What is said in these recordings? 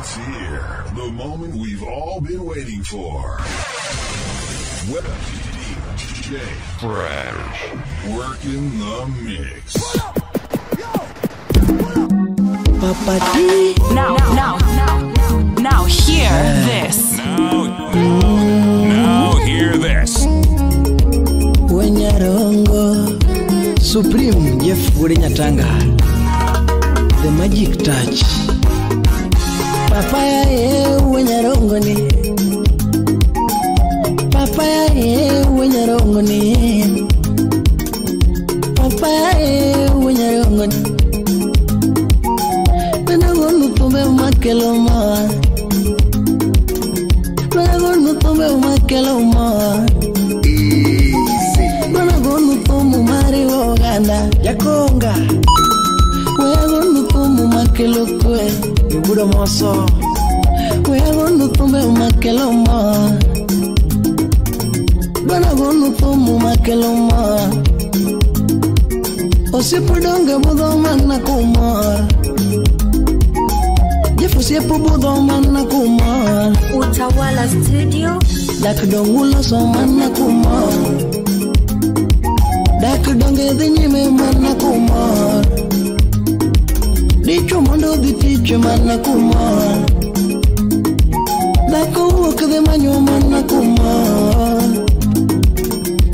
It's here, the moment we've all been waiting for. DJ Fresh, working the mix. Papa D. Now, now, now, hear this. Now, hear this. Wenyarongo Supreme Jeff Nyatanga, The Magic Touch. Papaya ye wenyarongo ni, papaya ye wenyarongo ni, papaya ye wenyarongo ni. Benagonu tumbe umakelo ma, benagonu tumbe umakelo ma. Benagonu tumu mari woganda Yakonga. Wenagonu tumu makelo kwe Yubudo moso. Wenagonu tumbe umakelo ma, benagonu tumu makelo ma. Osipudonge budho mana kumar, Jeff osiepo budho mana kumar. Utawala Studio. Dak dongulo so mana kumar, dak donge dhi nyime mana kumar. Dichuo mondo dhi tich mana kumar, dhako wuok dhi manyo mana kumar.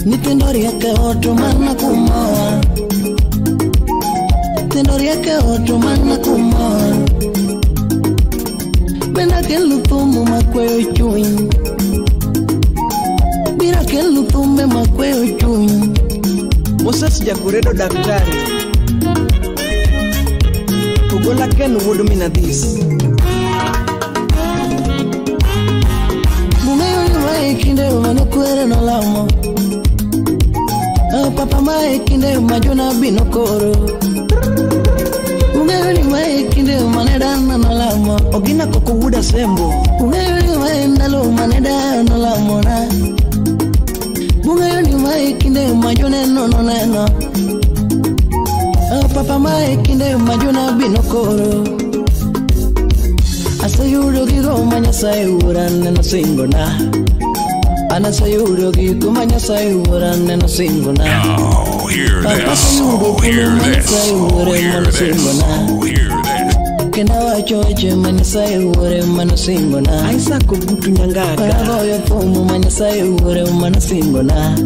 Nyithindo riek e ot mana kumar, nyithindo riek e ot mana kumar. Bende akelo thum makweyo chuny, biro akelo thumbe makweyo chuny. Moses Jakuredo daktari, Ogola Ken wuod Minadhis. Bung'eyo ni mae kinde mane kwere nolamo, papa mae kinde ma jonabi nokoro. Ung'eyo ni mae kinde mane dana nolamo, Ogina Koko wuod Asembo. Ung'eyo ni mae ndalo mane dayo nolamona. Ung'eyo ni mae kinde ma joneno noneno, papa mae kinde ma jonabi nokoro. Aseyudo gigo ma Nyasaye wuora neno singona, an aseyudo gigo ma Nyasaye wuora neno singona. Now hear this. Hear this. Hear this. Hear this. Kendo awacho weche ma Nyasaye wuore manosingona. Isaac Ogutu Nyangaga. Agoyo thum ma Nyasaye wuore manosingona.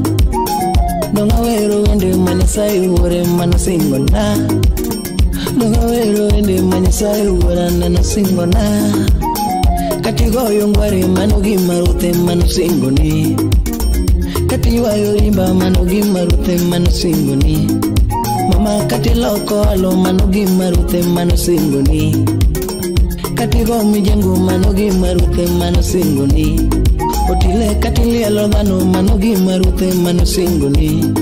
Dong awero wende ma Nyasaye wuore manosingona. Dong awero wende ma Nyasaye wuora nanosingona. Katigoyo ngware mano gima ruthe manosingoni, kati ywayo rimba mano gima ruthe manosingoni. Mama kati loko alo mano gima ruthe manosingoni, kati go mijengo mano gima ruthe manosingoni. Otile kati lielo dhano mano gima ruthe manosingoni,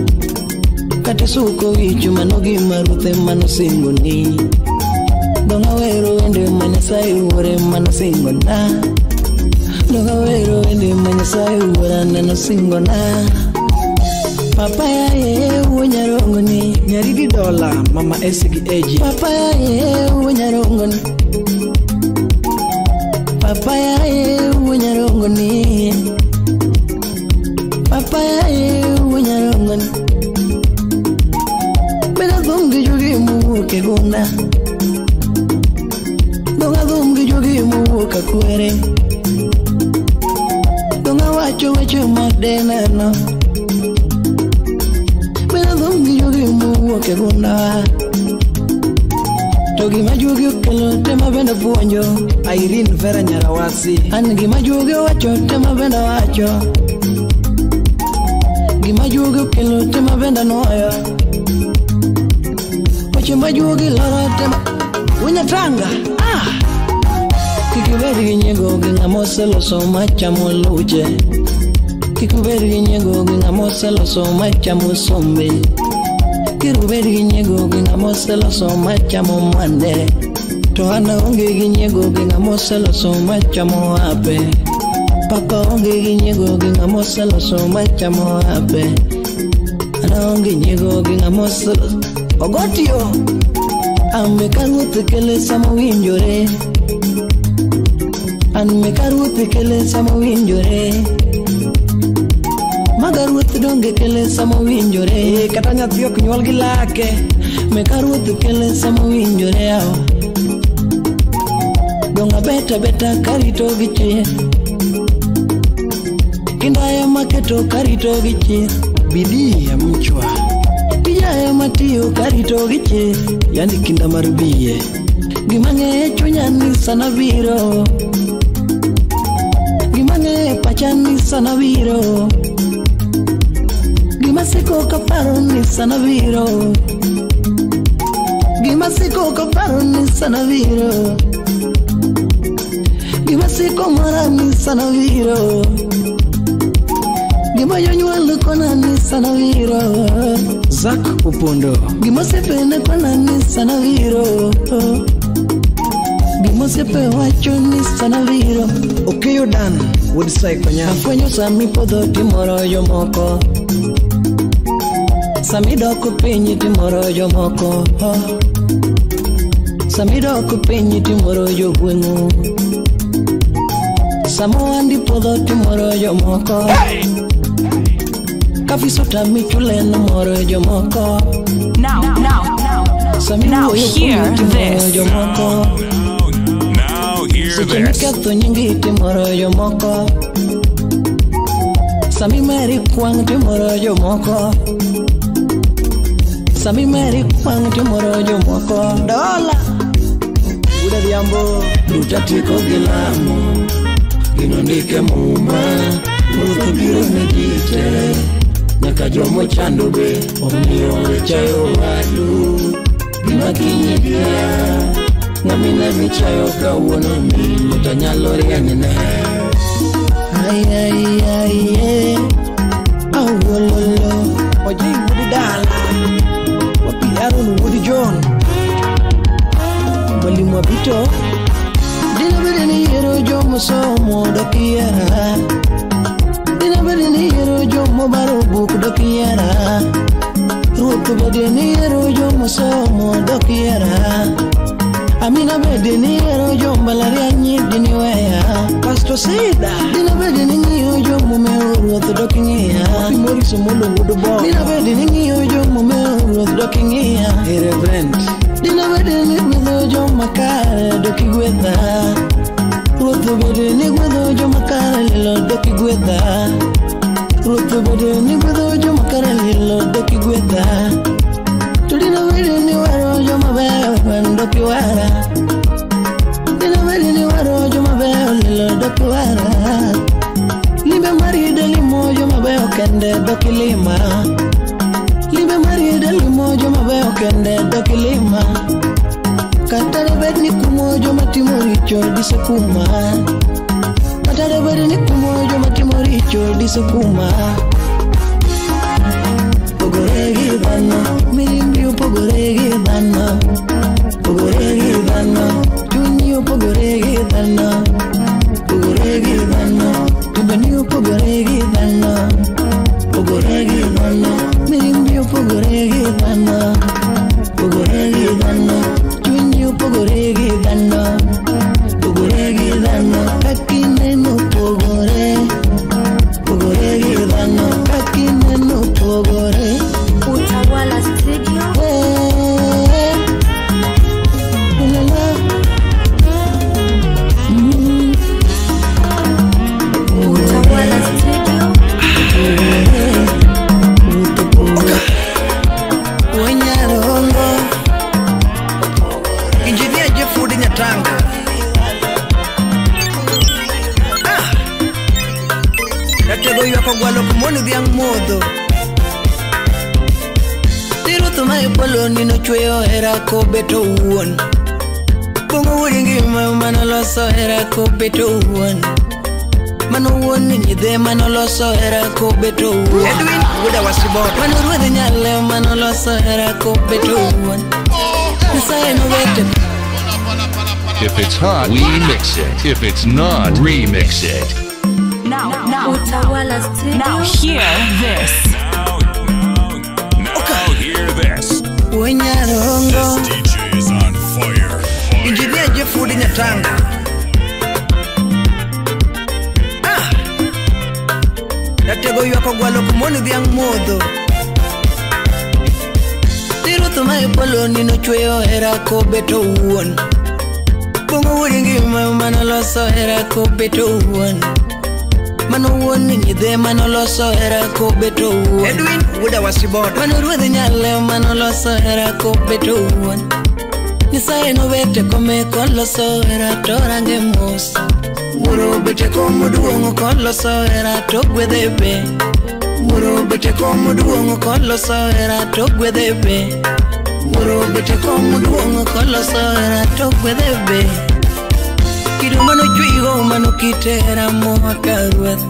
kati suko wicho mano gima ruthe manosingoni. Dong awero wende ma Nyasaye wuore manosingona, dong awero wende ma Nyasaye wuora nanosingona. Papaya ye wuonyarongo ni, Nyaridi Dola, Mama Esi gi Eji. Papaya ye wuonyarongo ni, papaya ye wuonyarongo ni, papaya ye wuonyarongo ni. Bende adhum gi juogi mowuok e gunda, dong adhum gi juogi mowuok akwere. Dong awacho weche mag deneno, bende adhum gi juogi mowuok e gunda. To gima juogi okelo tema bende puonjo, Irene Vera Nyarawasi. An gima juogi owacho tema bende awacho, gima juogi okelo tema bende anuoyo. Weche ma juogi loro tema Wenyatanga. Ah! Kik ibed gi nyiego gi ng'ama oseloso machamo luche, kik ubed gi nyiego gi ng'ama oseloso machamo sombe, kik ubed gi nyiego gi ng'ama oseloso machamo mwande. To an aonge gi nyiego gi ng'ama oseloso machamo ape. Papa onge gi nyiego gi ng'ama oseloso machamo ape. An aonge nyiego gi ng'ama oseloso Ogotio. Ambe ka ruoth kele sama owinjore. An meka ruoth kele sama owinjore. Maga ruoth donge kele sama owinjore. Kata nyathi ok nyuol gi lake. Meka ruoth kele sama owinjore yawa. Donga beta beta karito gi chir. Kinda ema keto karito gi chir. Bidii ya mchwa. Tija ema tiyo karito gi chir. Yani kinda mar biye. Gima ng'eye chunya ni sana biro. Gima ng'eye pacha ni sana biro. Gima siko kaparo ni sana biro. Gima siko kaparo ni sana biro. Gima siko mara ni sana biro. Gima jonyuol kona ni sana biro. Zack Opondo. Gima osiepe kona ni sana biro. Gima osiepe wacho ni sana biro. Okeyo Dan wuod Saikonya. Afwenyo sami podho timoro jomoko. Sami dok piny timoro jomoko. Sami dok piny timoro jogweng'u. Samo andi podho timoro jomoko. Kafiso tami chule no moro jomoko. Now, now, Sami now wuoyo hear kuomi timoro this. jomoko. Now hear Seche this. miketho nyingi timoro jomoko. Sami meri kwang' timoro jomoko. Sami meri kwang' timoro jomoko. Dola. Wuod Adhiambo. Rutatieko gi lamo. Gino ndike muma. Ruoth obiro ne ji te. Nyaka jomochando be. Omiyo wechayo wadu. Gima kiny kia. Ng'amine michayo kawuono ni to nyalo rienyne. Ai ai ai eh. Awololo. Ojei wuod Dala. Wapi Aaron wuod John. Mwalimu Abito. Dina bede ni yiero jomosomo dok yiera. Dina bede ni yiero jomobaro buk dok yiera. Ruoth bede ni yiero jomosomo dok yiera. Amina bede ni yiero jombalariany dini weya. Pastor Seda. Dina bede ni ng'iyo jomomewo ruoth dok ing'iya. Wapi Morris Omolo wuod Obongo. Dina bede ni ng'iyo jomomewo ruoth dok ing'iya. Hey, Reverend. Dina bede ni gwedho joma kare dok igwedha. Ruoth bede ni gwedho joma kare lilo dok igwedha. Ruoth bede ni gwedho joma kare lilo dok igwedha. To dina bede ni waro joma beyo dok iwara. Dina bede ni waro joma beyo lilo dok iwara. Limbe mari delimo joma beyo kende dok ilima. Limbe mari delimo joma beyo kende dok ilima. Kata bed ni kumo joma timo richo disekuma. Kata bed ni kumo joma timo richo disekuma. Pogore gi dhano, mirimbi opogore gi dhano. Pogore gi dhano, chunyi opogore gi dhano. Pogore gi dhano, timbeni opogore gi dhano. Pogore gi dhano, mirimbi opogore gi dhano. Pogore gi dhano, chunyi opogore gi dhano. Pogore gi dhano, kaka ineno opogore. Pogore gi dhano, kaka ineno opogore. Utawala Studio. Eh, la la. Utawala Studio. Wanyarongo. Engineer Jeff wuod Nyatanga. Ah. Jatego ywak ogwalo kumoni dhiang' modho. Ruoth ma e polo ni nochweyo hera kobeto owuon. Bongo wuod ngima manoloso hera kobeto owuon. Mano wuon nyidhe manoloso hera kobeto owuon. Edwin wuod Awasibodo. Mano ruodh nyale manoloso hera kobeto owuon. Nyasaye nobet If it's hot, we mix it. If it's not, remix it. Now, now, Utawala Studio. now hear this. Now hear this. Wanyarongo. This DJ is on fire. Engineer Jeff wuod Nyatanga. Jago ywako gwalo kumoni dhiang' modho. Ruoth ma e polo ni nochweyo hera kobeto wuon. Bongo wuod ngima manoloso hera kobeto wuon. Mano wuon nyidhe manoloso hera kobeto wuon. Edwin wuoda Wasiboda. Mano ruodh nyale manoloso hera kobeto wuon. Nyasaye nobet e kome koloso hera to range mos. Wuoro obet e kom maduong' koloso hera to gwedhe be. Wuoro obet e kom maduong' koloso hera to gwedhe be. Wuoro obet e kom maduong' koloso hera to gwedhe be. Kido manochweyigo mano kit hera moa ka ruoth.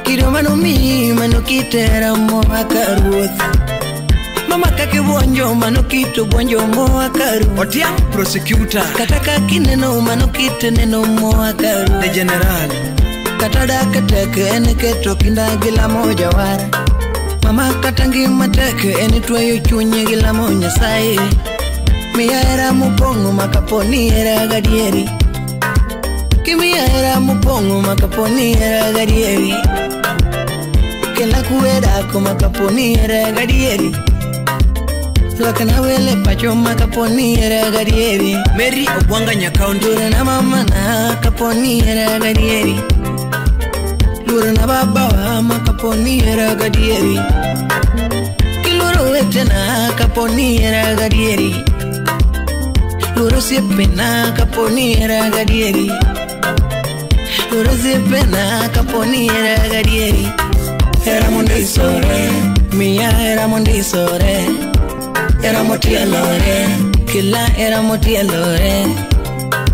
Kido manomiyi mano kit hera moa ka ruoth. Mama kaka ibuonjo mano kit buonjo moa ka ruoth. Otiang' prosecutor. Kata kaka ineno mano kit neno moa ka ruoth. The general. Kata dak tek en keto kinda gi lamo jawar. Mama kata ngima tek en tweyo chunye gi lamo Nyasaye. Miya hera mopong'o ma kaponi hera gadieri. Kimiya hera mopong'o ma kaponi hera gadieri. Kela kwe dak ma kaponi hera gadieri. Rwakna wele pacho ma kaponi hera gadieri. Mary Obwanga Nyakaondi. Luorna mamana kaponi hera gadieri. Luorna babawa ma kaponi hera gadieri. Kiluoro wetena kaponi hera gadieri. Luoro osiepena kaponi hera gadieri. Luoro osiepena kaponi hera gadieri. Hera mondisore, miya hera mondisore. Hera motielore, kila hera motielore.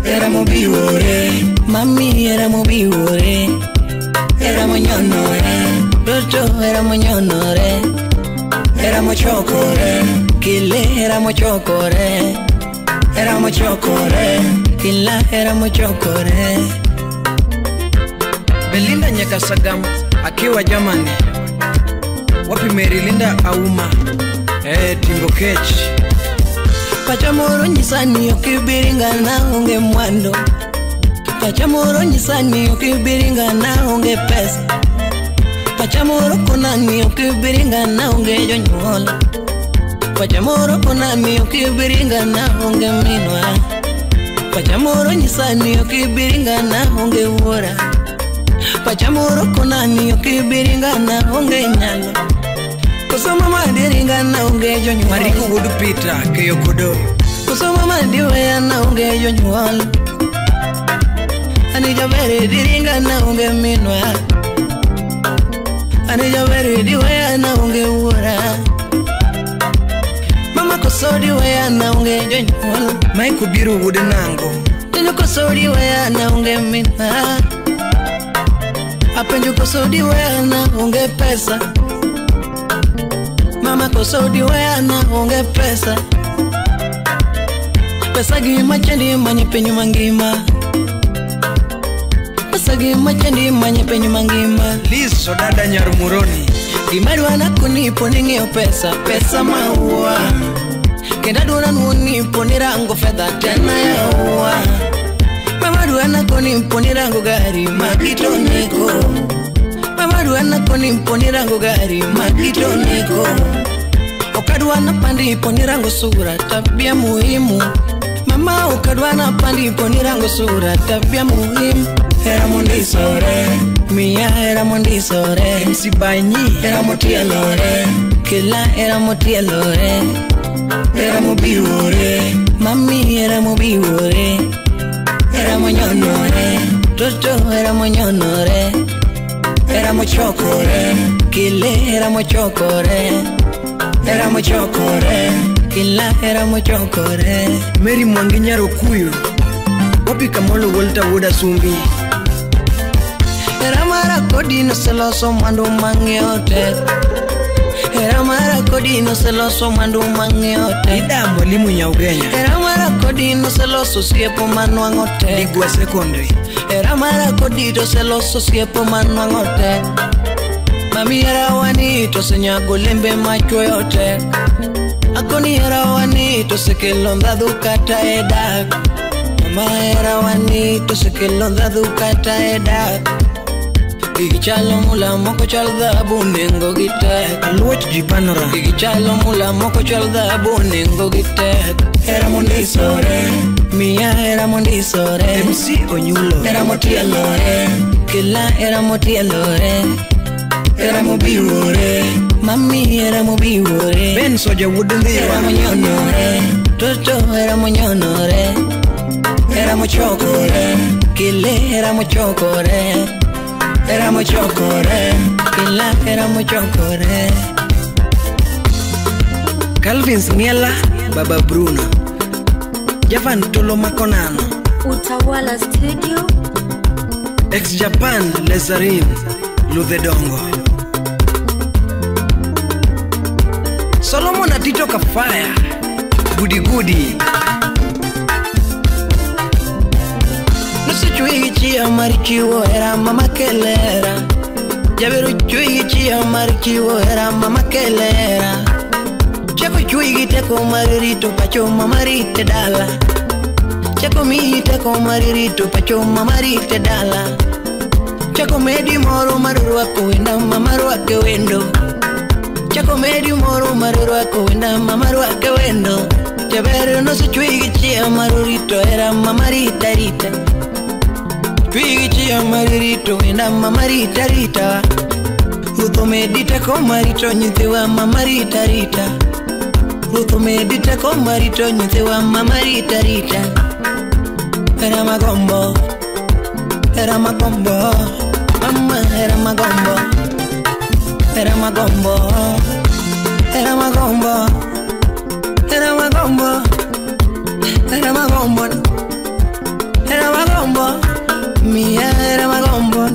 Hera mobiwore, mami hera mobiwore. Hera monyonore, toto hera monyonore. Hera mochokore, kile hera mochokore. Hera mochokore, kila hera mochokore. Belinda Nyakasagam akiwa Germany. Wapi Mary Linda Auma. Timbo Kech. Pacha moro nyisa ni ok ibiringa na onge mwandu. Pacha moro nyisa ni ok ibiringa na onge pesa. Pacha moro kona ni ok ibiringa na onge jonyuol. Pacha moro kona ni ok ibiringa na onge minwa. Pacha moro nyisa ni ok ibiringa na onge wuora. Pacha moro kona ni ok ibiringa na onge nyalo. Koso mama diringa na onge jonyuol. Mariko wuod Peter keyo kodo. Koso mama diweya na onge jonyuol. Ani jabere diringa na onge minwa. Ani jabere diweya na onge wuora. Mama koso diweya na onge jonyuol. Mike Obiero wuod Nango. Penjo koso diweya na onge minwa. Apenjo koso diweya na onge pesa. Mama koso diweya na onge pesa. Pesa gima chandi manye piny mangima. Pesa gima chandi manye piny mangima. Liz Odada Nyarmuroni. Gima dwana koni poni ng'iewo pesa, pesa maua. Kendo adwaro nuoni poni rango fedha tena yaua. Mama dwana koni poni rango gari magitoneko. Mama dwana koni poni rango gari magitoneko. Okadwana pandi poni rango sura tabia muhimu. Mama okadwana pandi poni rango sura tabia muhimu. Hera mondisore, miya hera mondisore. MC Banyi. Hera motielore, kila hera motielore. Hera mobiwore, mami hera mobiwore. Hera monyonore, toto hera monyonore. Hera mochokore, kile hera mochokore. Hera mochokore, kila hera mochokore. Mary Mwangi Nyarokuyu. Wapi Kamolo Walter wuod Asumbi. Hera mara kodi noseloso mwandu mang'iewo tek. Hera mara kodi noseloso mwandu mang'iewo tek. Ida mwalimu Nyaugenya. Hera mara kodi noseloso osiepo manwang'o tek. Ligwa Secondary. Hera mara kodi toseloso osiepo manwang'o tek. Mami hera wani tosenyago olembe machwoyo tek. Akoni hera wani tosekelo ndhadhu kata e dak. Mama hera wani tosekelo ndhadhu kata e dak. Gigichalo mula moko chal dhahabu nengo gi tek. Aluoch ji panora. Gigichalo mula moko chal dhahabu nengo gi tek. Hera mondisore, miya hera mondisore. MC Onyulo. Hera motielore, kela hera motielore. Hera mobiwore, mami hera mobiwore. Ben Soja wuod Ndhiwa. Hera monyonore, toto hera monyonore. Hera mochokore, kele hera mochokore. Hera mochokore, kela hera mochokore. Calvin Smiela, Baba Bruno. Javan Tolo Makonano. Utawala Studio. Ex Japan Lezarin Ludhedongo. Solomon Atito Kafaya Goody Goody. Nusichui chia marichiwo era mama kelera. Jaberu chui chia marichiwo era mama kelera. Chako chui giteko maririto pacho mama rite dala. Chako mi teko maririto pacho mama rite dala. Chako medi moro marurwako wenda mama rwake wendo. Chako medi moro marurwako wenda mama rwake wendo. Jaberu nusichui chia marurito era mama rita rita. Chui chia maririto wenda mama rita rita. Ruto medita komarito nyithiwa mama rita rita. Ruto medita komarito nyithiwa mama rita rita. Era magombo, era magombo, mama era magombo. Era magombo, era magombo, era magombo, era magombo, era magombo, mia era magombo,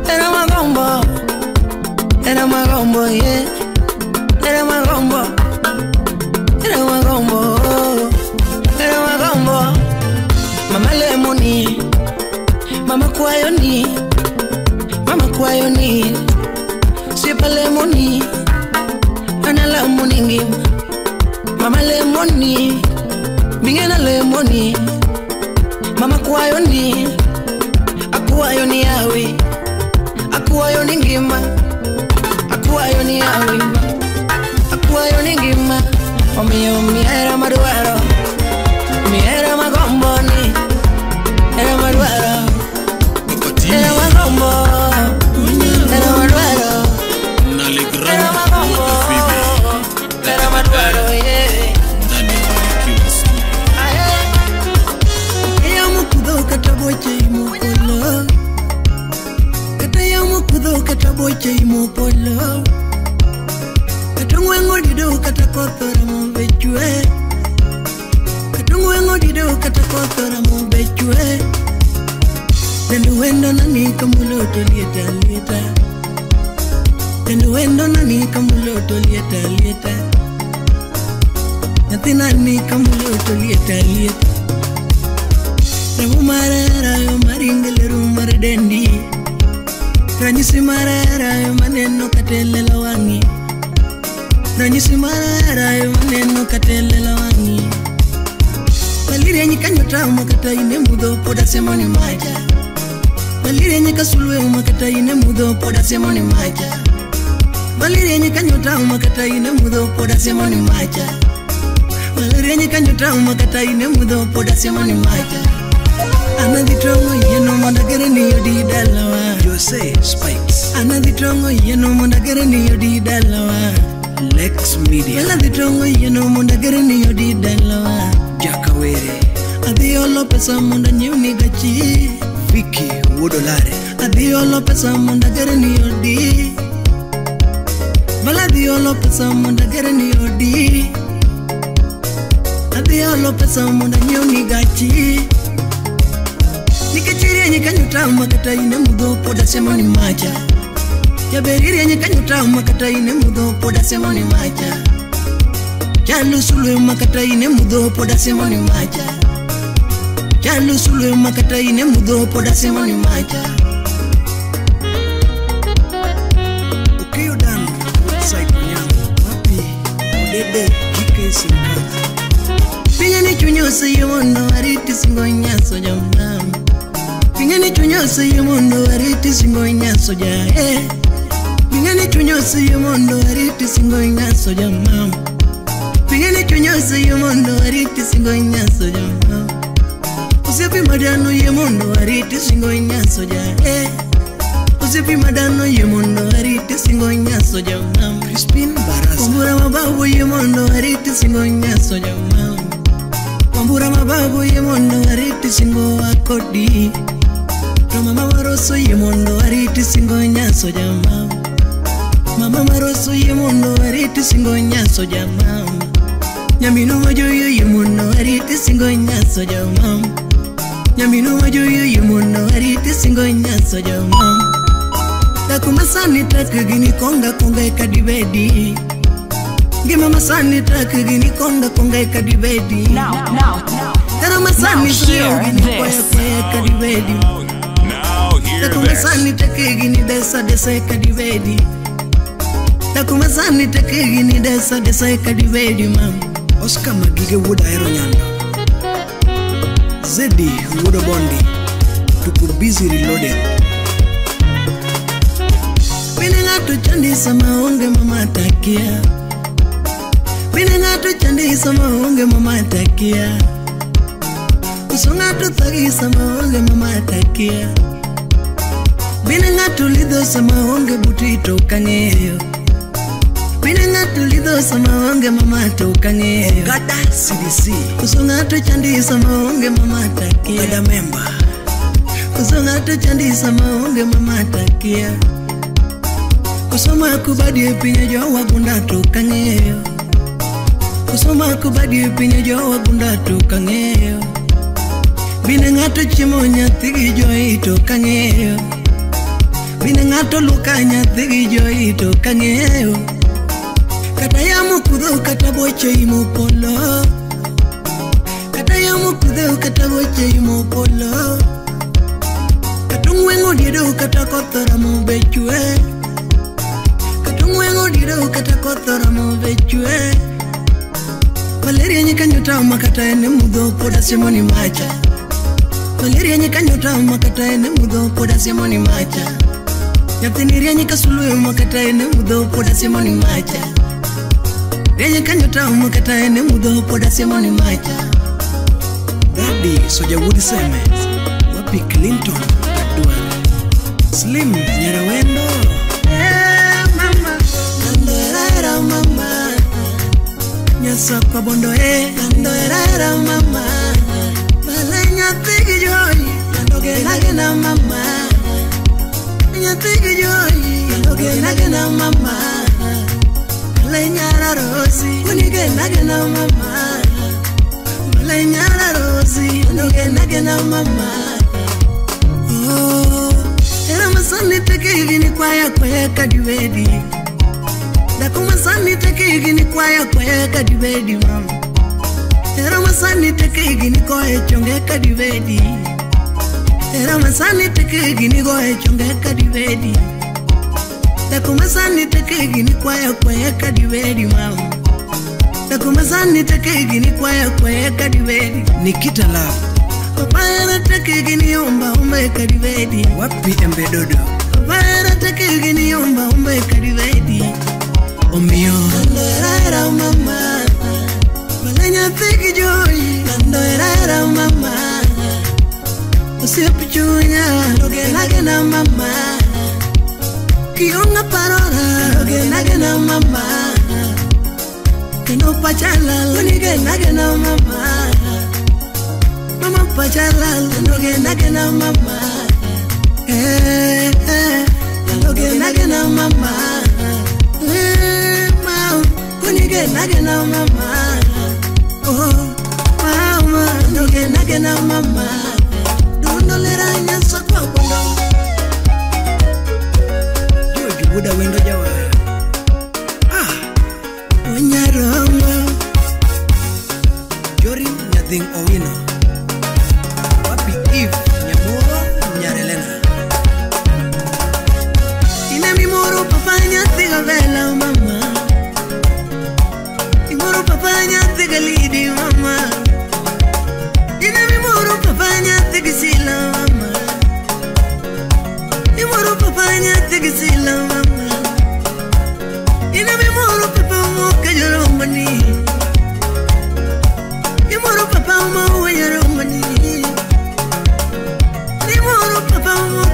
era magombo, era magombo, yeah, era magombo, era magombo, era magombo. Mama lemoni, mama kwayoni, mama kwayoni, sipa lemoni, anala muningi. Mama lemoni, bingena lemoni, mama kwayoni, akuayoni awi, akuayoni ngima, akuayoni awi, akuayoni ngima. Omiyo mi era maduaro, mi era magomboni, era maduaro, era magombo, era maduaro, era magombo, era maduaro, yeah. Yamu kudho kata boche imopolo, kata yamu kudho kata boche imopolo. Kata ngwengo dido kata kothora mobechwe. Kata ngwengo dido kata kothora mobechwe. Tendo wendo nani kamulo to lieta lieta. Tendo wendo nani kamulo to lieta lieta. Nyathi nani kamulo to lieta lieta. Remo marera yo maringele ru mar dendi. Ranyisi marera yo maneno katelelo wang'i. Ranyisi marera yo maneno katelelo wang'i. Malirienyi kanyota makata ine mudho poda semo ni macha. Malirienyi kasulwe makata ine mudho poda semo ni macha. Malirienyi kanyota makata ine mudho poda semo ni macha. Malirienyi kanyota makata ine mudho poda semo ni macha. Anadhi tongo yeno mondo agere ni odi dalawa. Jose Spikes. Anadhi tongo yeno mondo agere ni odi dalawa. Lex Media. Anadhi tongo yeno mondo agere ni odi dalawa. Jakawere. Adhi olo pesa mondo anyiewni gachi. Vicky Wuodolare. Adhi olo pesa mondo agere ni odi. Vala adhi olo pesa mondo agere ni odi. Adhi olo pesa mondo anyiewni gachi. Nikech irienyi kanyo tama kata ine mudho pod asemo ni macha. Jaber irienyi kanyo tama kata ine mudho pod asemo ni macha. Chalo sulwe makata ine mudho pod asemo ni macha. Chalo sulwe makata ine mudho pod asemo ni macha. Okeyo Dan Woodside Onyango. Wapi Odede GK Sirikal. Pinya ni chuny oseyie mondo ariti singo nyaso jamnam. Pinya ni chuny chunya oseyie mondo ariti singo inyaso ja Bing'eni chunya oseyie mondo ariti singo inyaso ja mama. Bing'eni chunya oseyie mondo ariti singo inyaso ja mama. Osiepe madano yie mondo ariti singo inyaso ja Osiepe madano yie mondo ariti singo inyaso ja mama. Crispin Barasa. Wambura mababu yie mondo ariti singo inyaso ja mama. Wambura mababu yie mondo ariti singo akodi. To mama maroso yie mondo ariti singo inyaso ja mama. Mama maroso yie mondo ariti singo inyaso ja mama. Nyaminu majoyo yie mondo ariti singo inyaso ja mama. Nyaminu majoyo yie mondo ariti singo inyaso ja mama. Takumasani tak gini konga konga ekadibedi. Ngima masani tak gini konga konga ekadibedi. Now, now, now, masani hear gini koya this. koya ekadibedi. Now hear this. Takumasani tak gini desa desa ekadibedi. Takumasani tak gini desa desa ekadibedi mama. Oscar Magige wuod Ahero Nyando. Zedi wuod Obondi. Tuko busy reloading. Mine ng'ato chandi sama onge mama takia. Mine ng'ato chandi sama onge mama takia. Uso ng'ato thagi sama onge mama takia. Mine ng'ato lidho sama onge buti to kang'eyo. Mine ng'ato lidho sama onge mama to kang'eyo. Ogada CDC. Uso ng'ato chandi sama onge mama takia. Ogada member. Uso ng'ato chandi sama onge mama takia. Kusoma kubadi e piny jowa gunda to kang'eyo. Kusoma kubadi e piny jowa gunda to kang'eyo. Bine ng'ato chiemo nyathi gi joyi to kang'eyo. Bine ng'ato luka nyathi gi joyi to kang'eyo. Kata yamo kudho kata boche imo polo. Kata yamo kudho kata boche imo polo. Kata ong'weng'o diedo kata koth oramo be chwe. Ong'weng'o diedo kata koth oramo be chwe. Valeria nyikanyo tama kata en e mudho pod asiemo ni macha. Valeria nyikanyo tama kata en e mudho pod asiemo ni macha. Nyathini rieny ka sulwe ma kata en e mudho pod asiemo ni macha. Rieny kanyo tama kata en e mudho pod asiemo ni macha. Daddy Soja wuod Seme. Wapi Clinton Adwar. Slim Nyarawendo. Mama, kando era mama. Nyasakwa bondo kando era mama. Bale nyathi gi joyi, kando gena gena mama. Nyathi gi joyi, kando gena gena mama. Bale nyara Rosi, kuni gena gena mama. Bale nyara Rosi, kando gena gena mama. Oh, era masani teke gini kwaya kwaya kadiwedi. Dako masani teke gini kwaya kwaya kadiwedi mama. Era masani teke gini koe chonge kadiwedi. Era masani teke gini goe chonge kadiwedi. Dako masani teke gini kwaya kwaya kadiwedi mama. Dako masani teke gini kwaya kwaya kadiwedi. Nikita Love. Papa era teke gini omba omba kadiwedi. Wapi Embe Dodo. Papa era teke gini omba omba kadiwedi. Omiyo kando era mama. Bale nyathi gi joyi, kando era mama. Osiep chunya, gena gena mama. Kionga parora, gena gena mama. Kendo pachala, kuni gena gena mama. Mama pachala, kendo gena gena mama. Eh eh, kendo gena gena mama. Eh mama, kuni gena gena mama. Oh mama, kendo gena gena mama. Dundo lera nyasakwa bondo. George Buda wendo jawaya. Ah, Onyarongo. Jorim Nyathing Owino. Wapi Eve Nyamoro Nyarelena. Ine mimoro papa nyathi gavela mama. Imoro papa nyathi galidi mama. Ine mimoro papa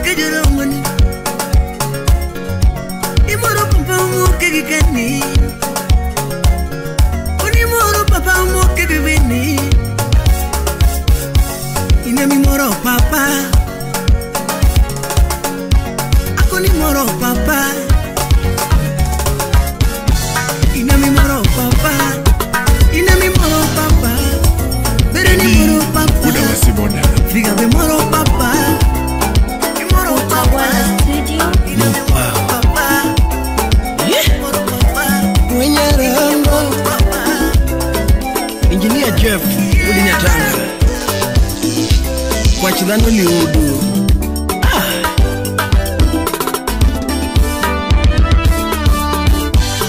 moke jorongoni. Imoro papa moke gikani. Onimoro papa moke gibini. Inami moro papa. Akoni moro papa. Inami moro papa. Inami moro papa. Bereni moro papa. Figa be moro papa. Moro papa. Inami moro papa. Moro papa. Wenyarango Engineer Jeff Udi Nyatanga. Kwach dhano liudu.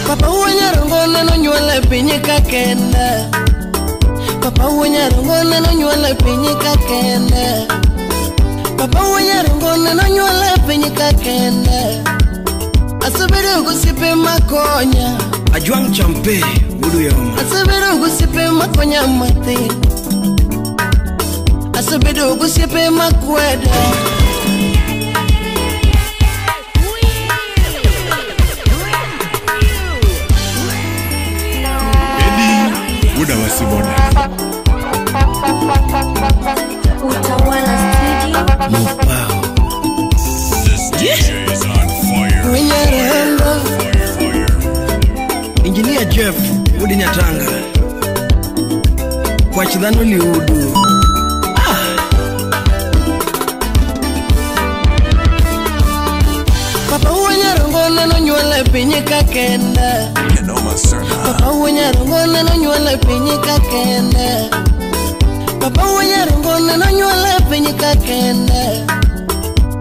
Papa wenyarango neno nyuol e piny ka kenda. Papa wenyarango neno nyuol e piny ka kenda. Papa wenyarango neno nyuol e piny ka kenda. Asebedo gosiepe makonya. Ajwang' Champe Wudu Yoma. Asebedo gosiepe makonya mathin. Asebedo gosiepe makweda. Utawala Studio. Mopao. This DJ is on fire. Wenyarango Fire. Engineer Jeff Udi Nyatanga. Kwach dhano liudu. Papa wenyarango neno nyuol e piny ka kenda. Noma Serna. Papa wenyarango neno nyuol e piny ka kenda. Papa wenyarango neno nyuol e piny ka kenda.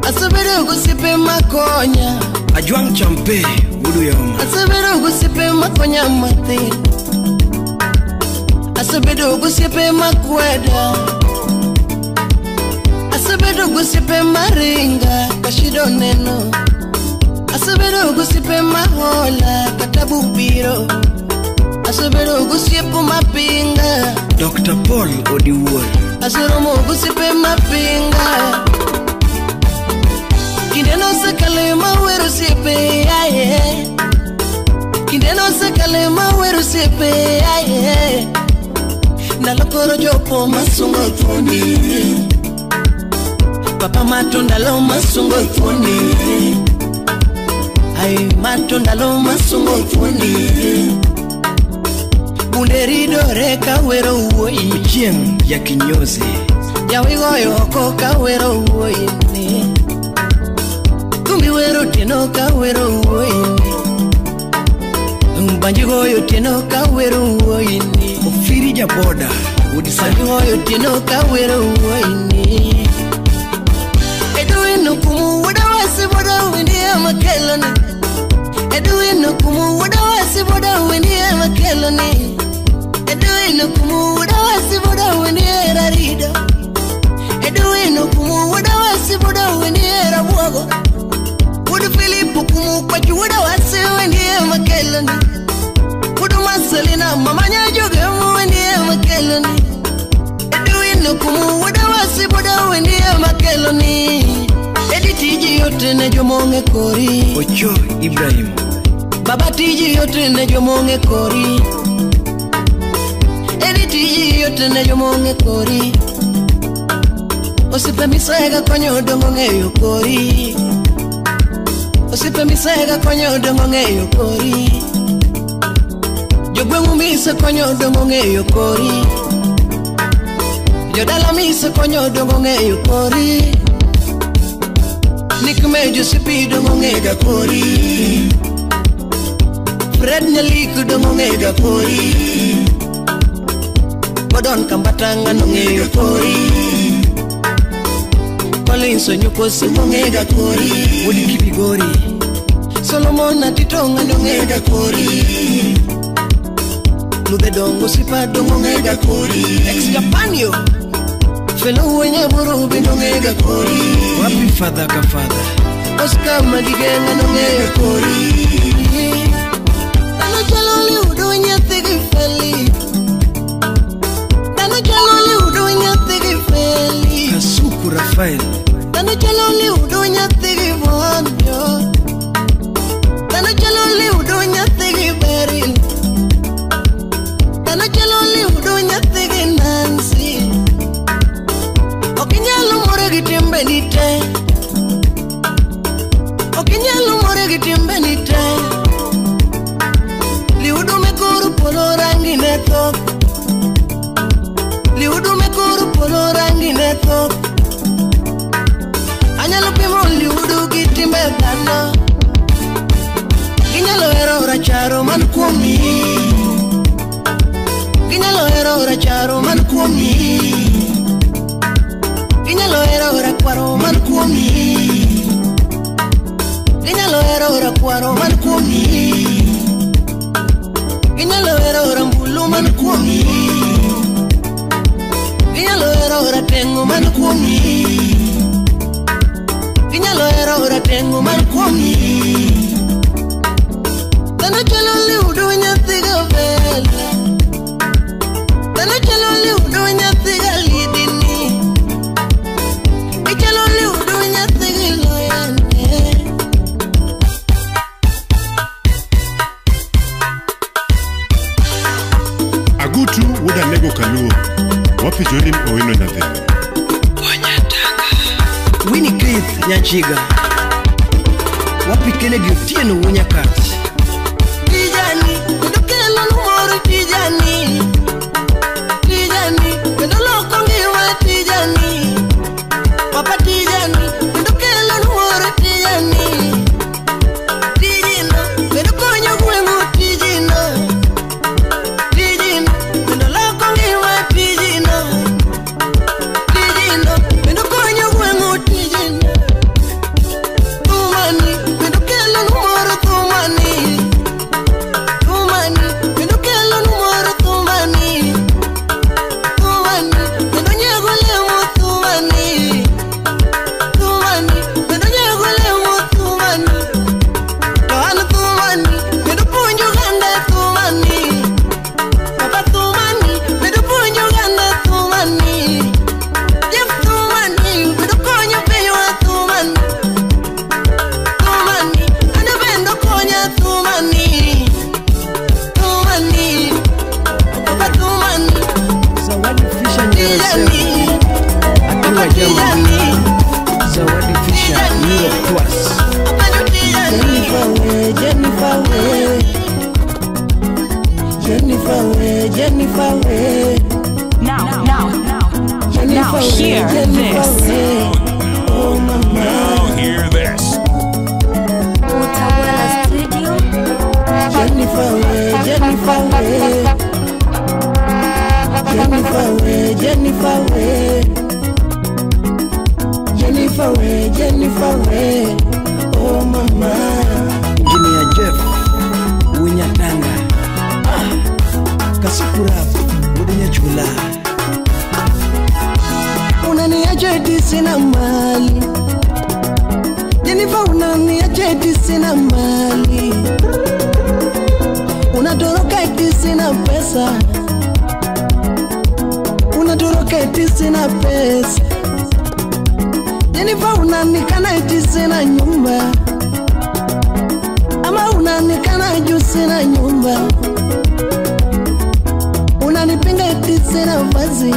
Asebedo gosiepe makonya. Ajwang' Champe Wudu Yoma. Asebedo gosiepe makonya mathin. Asebedo gosiepe makweda. Asebedo gosiepe maringa kashido neno. Asebedo gosiepe mahola kata biro. Asebedo gosiepe mapinga. Dr. Paul Odiwuor. Aseromo gosiepe mapinga. Kinde nosekalo mawero osiepe aye. Kinde nosekalo mawero osiepe aye. Ndalo koro chopo masungo thuondi. Papa mato ndalo masungo thuondi. Ai mato ndalo masungo thuondi. Bunde ridore kawero wuoyi. Chieng' ya kinyozi. Jawi goyo oko kawero wuoyi ni. Thumbi wero otieno kawero wuoyi ni. Mbanji goyo otieno kawero wuoyi ni. Ofiri Jaboda Udi Banji Sana. goyo otieno kawero wuoyi ni. Edwin Okumu wuoda wasi boda wendi ema keloni. Edwin Okumu wuoda wasi boda wendi ema keloni. Edwin Okumu wuoda wasi boda wendi era rido. Edwin Okumu wuoda wasi boda wendi era bwogo. Wuod Philip Okumu kwach wuoda wasi wendi ema keloni. Wuod Marcelina mama nyajoge wendi ema keloni. Edwin Okumu wuoda wasi boda wendi ema keloni. Edi tiji yote ne jomong'e kori. Ocho Ibrahim. Baba tiji yote ne jomong'e kori. Edi tiji yote ne jomong'e kori. Osiepe misega konyo dongo ng'eyo kori. Osiepe misega konyo dongo ng'eyo kori. Jogweng'u mise konyo dongo ng'eyo kori. Jodala mise konyo dongo ng'eyo kori. Nick Mejo sipi dongo ng'ega kori. Fred Nyalik dongo ng'ega kori. Gordon Kambatanga nong'eyo kori. Collins Onyuko ng'ega kori. Wuod Kibigori. Solomon Atitonga nong'ega kori. Ludhe dongo sipa dongo ng'ega kori. Ex Japanio Felo Wenyaburu be nong'ega kori. Wapi father ka father. Oscar Madigenga nong'eyo kori. Dhano chalo liudo nyathi gi feli. Dhano chalo liudo nyathi gi feli. Kasuku Rafael. Dhano chalo liudo nyathi gi buonjo. Dhano chalo liudo nyathi gi Beryl. Dhano chalo liudo nyathi gi Nancy. Ok inyalo more gi timbeni te. Ok inyalo more gi timbeni te. Liudo me kor polo rangi ne thoth. Liudo me kor polo rangi ne thoth. Anyalo pimo liudo gi timbe dhano. Ginyalo hero racharo man kuomi. Ginyalo hero racharo man kuomi. Ginyalo hero rakwaro man kuomi. Ginyalo hero rakwaro man kuomi. Ginyalo hero rambulu man kuomi. Ginyalo hero rateng'o man kuomi. Ginyalo hero rateng'o man kuomi. Dhano chalo liudo nyathi gavela. Dhano chalo liudo nyathi galidini. Gichalo liudo nyathi giloyane. Agutu wuod Alego Kaluo, wapi Jolin Owino nyathi. Winnie Keith Nyachiga, wapi Kennedy Otieno Wunyakach. Tijani, kendo kelo mor tijani. Tijani, kendo loko ngima tijani. Papa tijani, kendo kelo mor tijani. Tijino, kendo konyo gweng'u tijino. Tijino, kendo loko ngima tijino. Tijino, kendo konyo gweng'u tijino. Thumani, kendo kelo mor thumani. Thumani, kendo kelo mor thumani. Thumani, kendo nyago lemo thumani. Thumani, kendo nyago lemo thumani. To an thumani, kendo puonjo oganda thumani. Papa thumani, kendo puonjo oganda thumani. Jeff thumani, kendo konyo pinywa thumani. Thumani, an bende okonya thumani. Thumani, papa thumani. Zawadi Fisher Nyerere Tijani, akiwa Germany. Zawadi Fisher Europe Tours. apenjo tijani. Jennifer we, Jennifer we. Jennifer we, Jennifer we. Now, now, now Jennifer we, hear Jennifer this. we. Oh mama. Now hear this. Utawala Studio. Jennifer we, Jennifer we. Jennifer we, Jennifer we. Jennifer we, Jennifer we. Oh mama. Engineer Jeff Wunyatanga. Ah, Kasipura Wunyachula. Unaniacha eti sina mali. Jennifer, unaniacha eti sina mali. Unatoroka eti sina pesa. Unatoroka eti sina pesa. Jennifer, unanikana eti sina nyumba. Ama unanikana juu sina nyumba. Unanipinga eti sina vazi.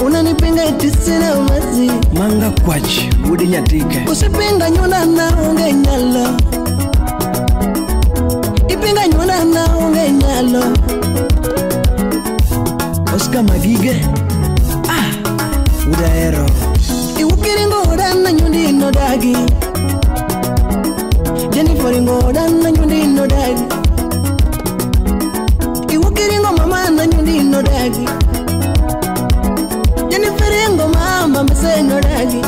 Unanipinga eti sina vazi. Manga Kwach Wunyatike. Usipinga nyuna na onge nyalo. Ipinga nyuna na onge nyalo. Oscar Magige. Ah, Udaero. Iwukiringo odana nyundi no dagi. Jennifer ringo odana nyundi no dagi. Iwukiringo mama na nyundi no dagi. Jennifer ringo mama mse no dagi.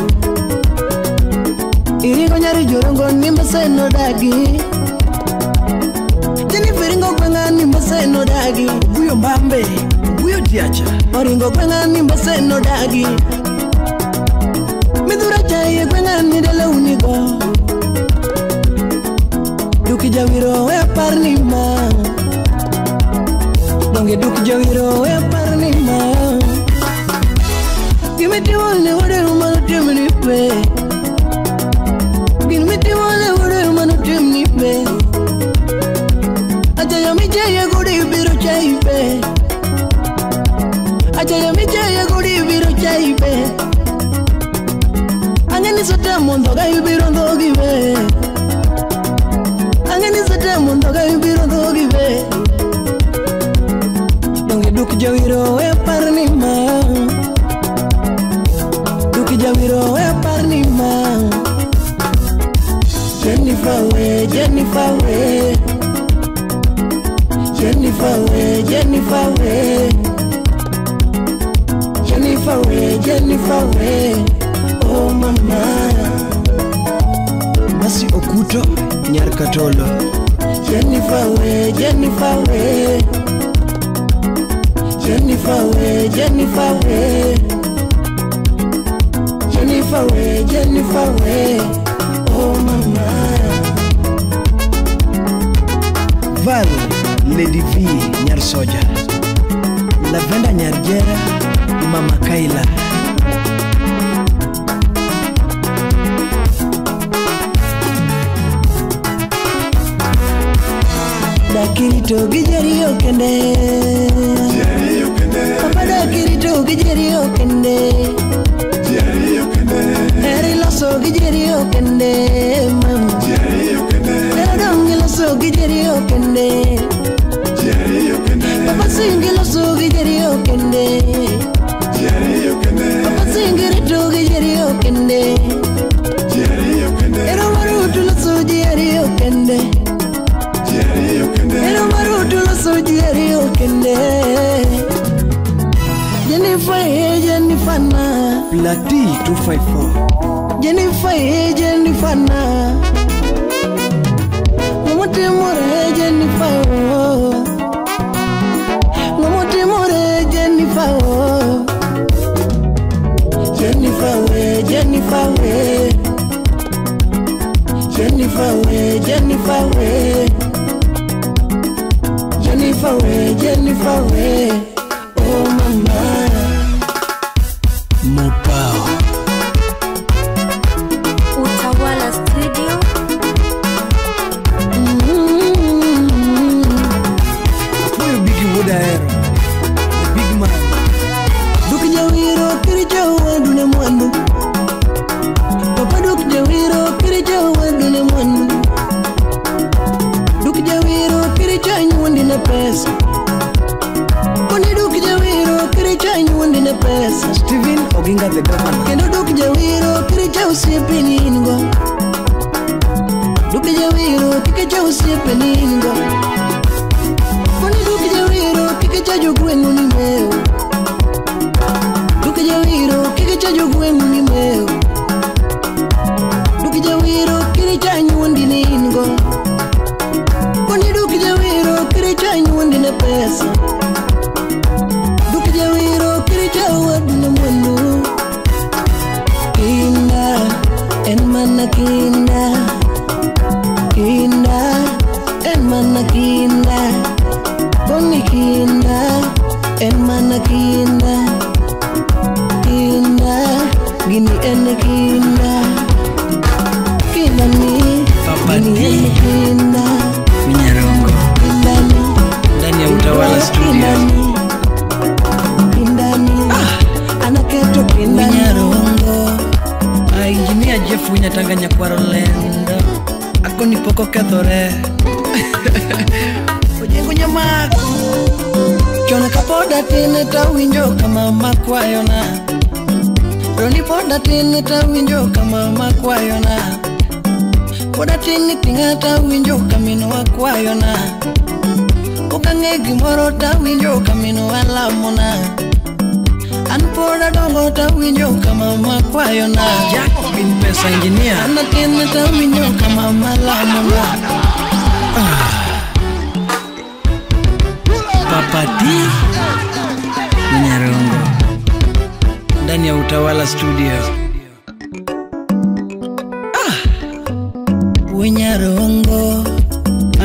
Iringo nyari jorongo ni mse no dagi. Jennifer ringo gwenga ni mse no dagi. Buyo Mbambe, Buyo Tiacha. Oringo gwenga ni mse no dagi. Midhura chaye gwenga ni dele unigo. Duki jawiro we apar ni ma. Donge duki jawiro we apar ni ma. Gimitimo ne wode mano timni pe. Gin mitimone wode mano timni pe. Achaya michaya gudi biro chai pe. Achaya michaya gudi biro chai pe. Angeni sote mondo ga ibiro ndogi be. Angeni sote mondo ga ibiro ndogi be. Donge duk jawiro e parni ma. Duk jawiro e parni ma. Jennifer we, Jennifer we. Jennifer we, Jennifer we. Jennifer we, Jennifer we. Oh mama. Masi Okuto Nyar Katolo. Jennifer we, Jennifer we. Jennifer we, Jennifer we. Jennifer we, Jennifer we. Oh mama. Val Lady V Nyar Soja. Lavenda Nyarjera Mama Kaila. Dakirito gi jeriyo kende. Jeriyo kende. Papa dakirito gi jeriyo kende. Jeriyo kende. Eri loso gi jeriyo kende. Mama. Jeriyo kende. Ero dongi loso gi jeriyo kende. Jeriyo kende. Papa singi loso gi jeriyo kende. Jeriyo kende. Papa singi rito gi jeriyo kende. Jeriyo kende. Ero marutu loso jeriyo kende. Jeriyo kende. Ero marutu loso jeriyo kende. Jennifer, Jennifer na. Plati 254. Jennifer, Jennifer na. Ngomotimore Jennifer oh. Ngomotimore Jennifer oh. Jennifer we, Jennifer we. Jennifer we, Jennifer we. Jennifer we, Jennifer we. Oh mama. Mopao. Utawala Studio. Huyu Big Wuda Hero. The big man. Duk jawiro kiricho wadu ne mwandu. Papa duk jawiro kiricho wadu ne mwandu. Duk jawiro kiricho nyundi ne pesa. Koni duk jawiro kiricho nyundi ne pesa. Steven Oginga the governor. Kendo duk jawiro kiricho osiepe ni in-go. Duk jawiro kiricho osiepe ni in-go. Koni duk jawiro kiricho jogweng'u ni mewo. Duk jawiro kiricho jogweng'u ni mewo. Duk jawiro kiricho nyundi ni in-go. Koni duk jawiro kiricho nyundi ne pesa. Duk jawiro kiricho wadu ne mwandu. Kinda en mana kinda. Kinda en mana kinda. Koni kinda en mana kinda. Kinda gini en kinda. Kinda ni Papa gini D. en kinda. Minyarongo. Kinda ni Ndani ya Utawala Studio. Kinda ni anaketo kinda ni. Winyarongo. Engineer Jeff Winyatanga Nyakwaro Lendo. Akoni poko kethore. Ojengo nyamako. Chon kapoda tin tawinjo kama mama kwayona. Roni poda tin tawinjo kama mama kwayona. Poda tin tinga tawinjo kaminwa kwayona. Okang'e gimoro tawinjo kaminwa lamona. An poda dongo tawinjo kama mama kwayona. Jack bin Pesa Engineer. An atin tawinjo kama mama lamona. Papa D Minyarongo. Ndani ya Utawala Studio. Winyarongo.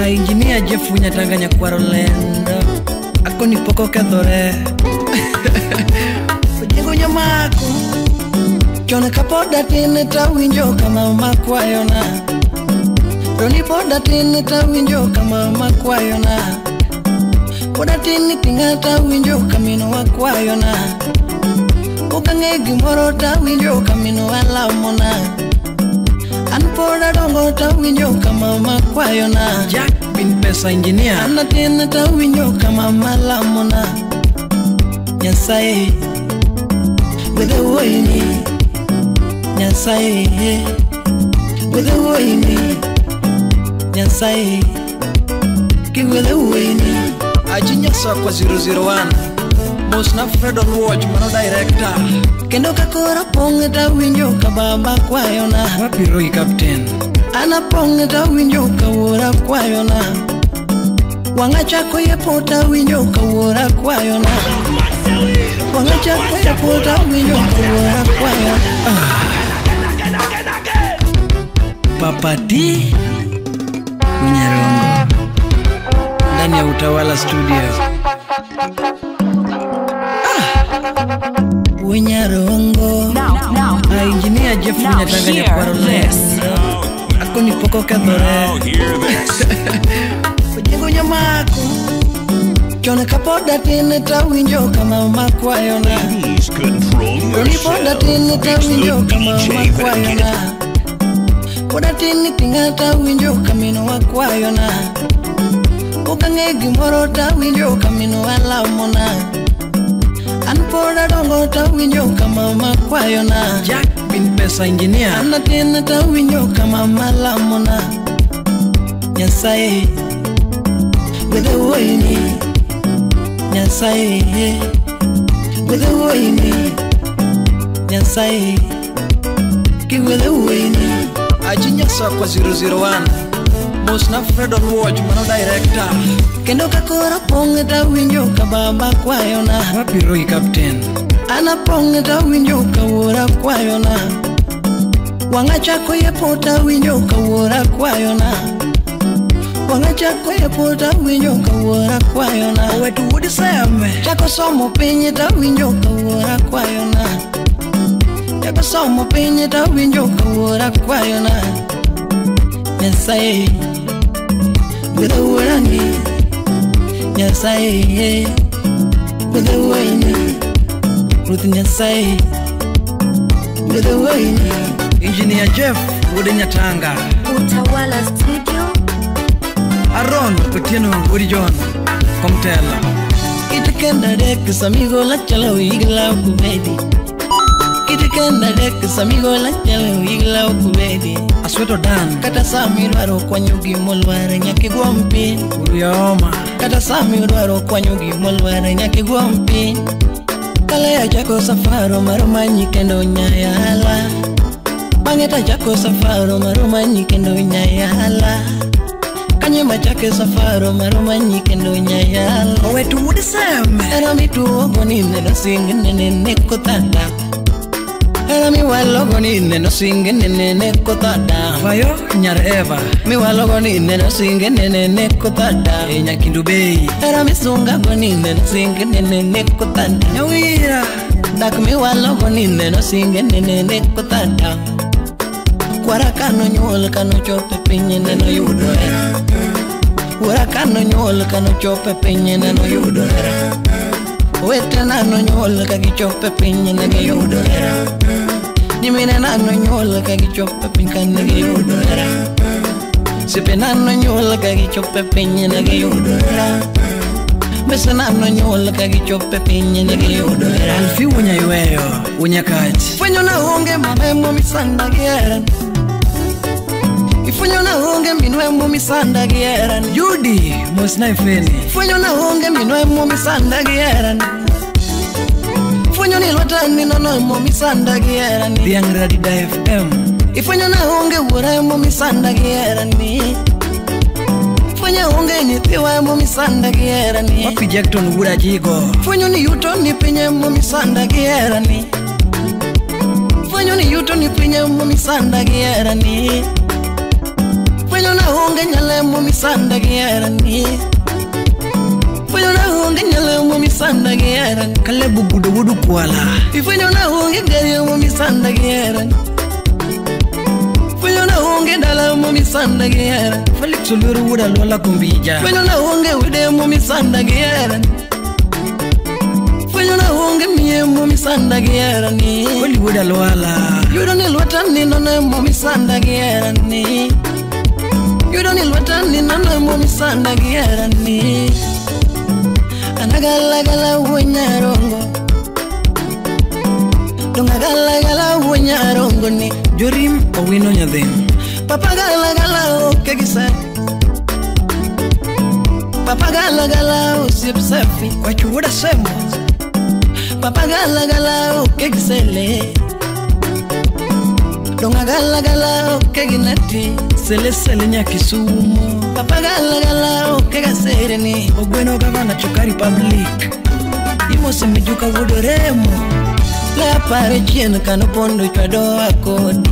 Engineer Jeff Winyatanga Nyakwaro Lendo. Akoni poko kethore. Ojengo nyamako. Chon kapod atin tawinjo ka mama kwayona. Roni pod atin tawinjo ka mama kwayona. Pod atin tinga tawinjo ka minwa kwayona. Pok ang'e gimoro tawinjo ka minwa lamona. An pod adongo tawinjo ka mama kwayona. Jack bin pesa engineer. An atin tawinjo ka mama lamona. Nyasaye gwedha wuoyini. Nyasaye gwedha wuoyini. Nyasaye kigwedha wuoyini. Achinya Sakwa 001. Mosna Fred Oluoch mano director. Kendo ka koro pong' tawinjo ka baba kwayona. Wapi Roy captain. An apong' tawinjo ka wuora kwayona. Wang'a chako yepo tawinjo ka wuora kwayona. Wang'a chako yepo tawinjo ka wuora kwayona. Papa D Munyarongo ndani ya Utawala Studio. Munyarongo. Now, Engineer Jeff now Munyatanga hear Nyakwarole. this. Akoni poko kethore. Now hear this. Ojengo nyamako. Chon kapod atin tawinjo ka mama kwayona. Ladies, control Roni pod atin yourself. It's tawinjo the ka mama DJ that kwayona. Pod atin tinga tawinjo ka minwa kwayona. Pok ang'e gimoro tawinjo ka minwa lamona. An pod adongo tawinjo ka mama kwayona. Jack bin pesa engineer. An atin tawinjo ka mama lamona. Nyasaye gwedha wuoyini. Nyasaye gwedha wuoyini. Nyasaye kigwedha wuoyini. Achinya Sakwa 001. Mosna Fred Oluoch mano director. Kendo ka koro pong' tawinjo ka baba kwayona. Wapi Roy captain. An apong' tawinjo ka wuora kwayona. Wang'a chako yepo tawinjo ka wuora kwayona. Wang'a chako yepo tawinjo ka wuora kwayona. Owetu wuod Seme. Chako somo piny tawinjo ka wuora kwayona. Chako somo piny tawinjo ka wuora kwayona. Nyasaye gwedha wuorani. Nyasaye gwedha wuoyini. Ruoth Nyasaye gwedha wuoyini. Engineer Jeff wuod Nyatanga. Utawala Studio. Aaron Otieno wuod John Komtela. Itikenda dek samigo la chalo igla kubedi. Itikenda dek samigo la chalo igla kubedi. Asweto Dan. Kata sami dwaro kwanyo gimolwar nyaka igwom piny. Urioma. Kata sami dwaro kwanyo gimolwar nyaka igwom piny. Kale achako safaro mar manyi kendo nyayala. Bang'e tachako safaro mar manyi kendo nyayala. Kanye machake safaro mar manyi kendo nyayala. Owetu wuod Seme. Hera mituogo ni neno sing nene neko tata. Hera miwalogo ni neno sing nene neko tata. Fayo nyar Eva. Miwalogo ni neno sing nene neko tata. E Nyakindu Bay. Hera misungago ni neno sing nene neko tata. Nyawira. Dak miwalogo ni neno sing nene neko tata. Kwara kano nyuol kano chope piny neno yudo hera. Wuora kano nyuol kano chope piny neno yudo hera. Owetena nonyuol ka gichopo e piny ne giyudo hera. Nyiminena nonyuol ka gichopo e piny ka ne giyudo hera. Osipena nonyuol ka gichopo e piny ne giyudo hera. Mbesena nonyuol ka gichopo e piny ne giyudo hera. Alfi wunyayweyo wunyakach. Fwenyo na onge mama emomisanda gi hera. Ifwenyo na onge minwa emomisanda gi hera. Judy mosna ifeni. Fwenyo na onge minwa emomisanda gi hera. Ifwenyo ni lweta ni nono emomisanda gi hera. Dhiang' Radida FM. Ifwenyo na onge wuora emomisanda gi hera. Ifwenyo onge nyithiwa emomisanda gi hera. Wapi Jackton wuod Ajigo. Ifwenyo ni yuto ni piny emomisanda gi hera. Ifwenyo ni yuto ni piny emomisanda gi hera. Ifwenyo na onge nyalo emomisanda gi hera. Fwenyo na onge nyalo momisanda gi hera. Kalebu gudo wudu kwala. Ifwenyo na onge gari momisanda gi hera. Fwenyo na onge dala momisanda gi hera. Felix Oluru wuda lwala kumbija. Fwenyo na onge wede momisanda gi hera. Fwenyo na onge miye momisanda gi hera ni. Kweli wuda lwala. Yudo ni lweta nino ne momisanda gi hera ni. Yudo ni lweta nino ne momisanda gi hera ni. Anagalagala wonyarongo. Dongagalagala wonyarongo ni. Jorim Owino nyadhin. Papa galagala okegisa. Papa galagala osiep safi. Kwachu wuda semo. Papa galagala okegisele. Dongagalagala okeginati. Sele sele nyakisumo. Papa galagala okegasereni. Ogweno gavana chukari public. Imose mijuka wudoremo. Le apare chien kano pondo chwado akodi.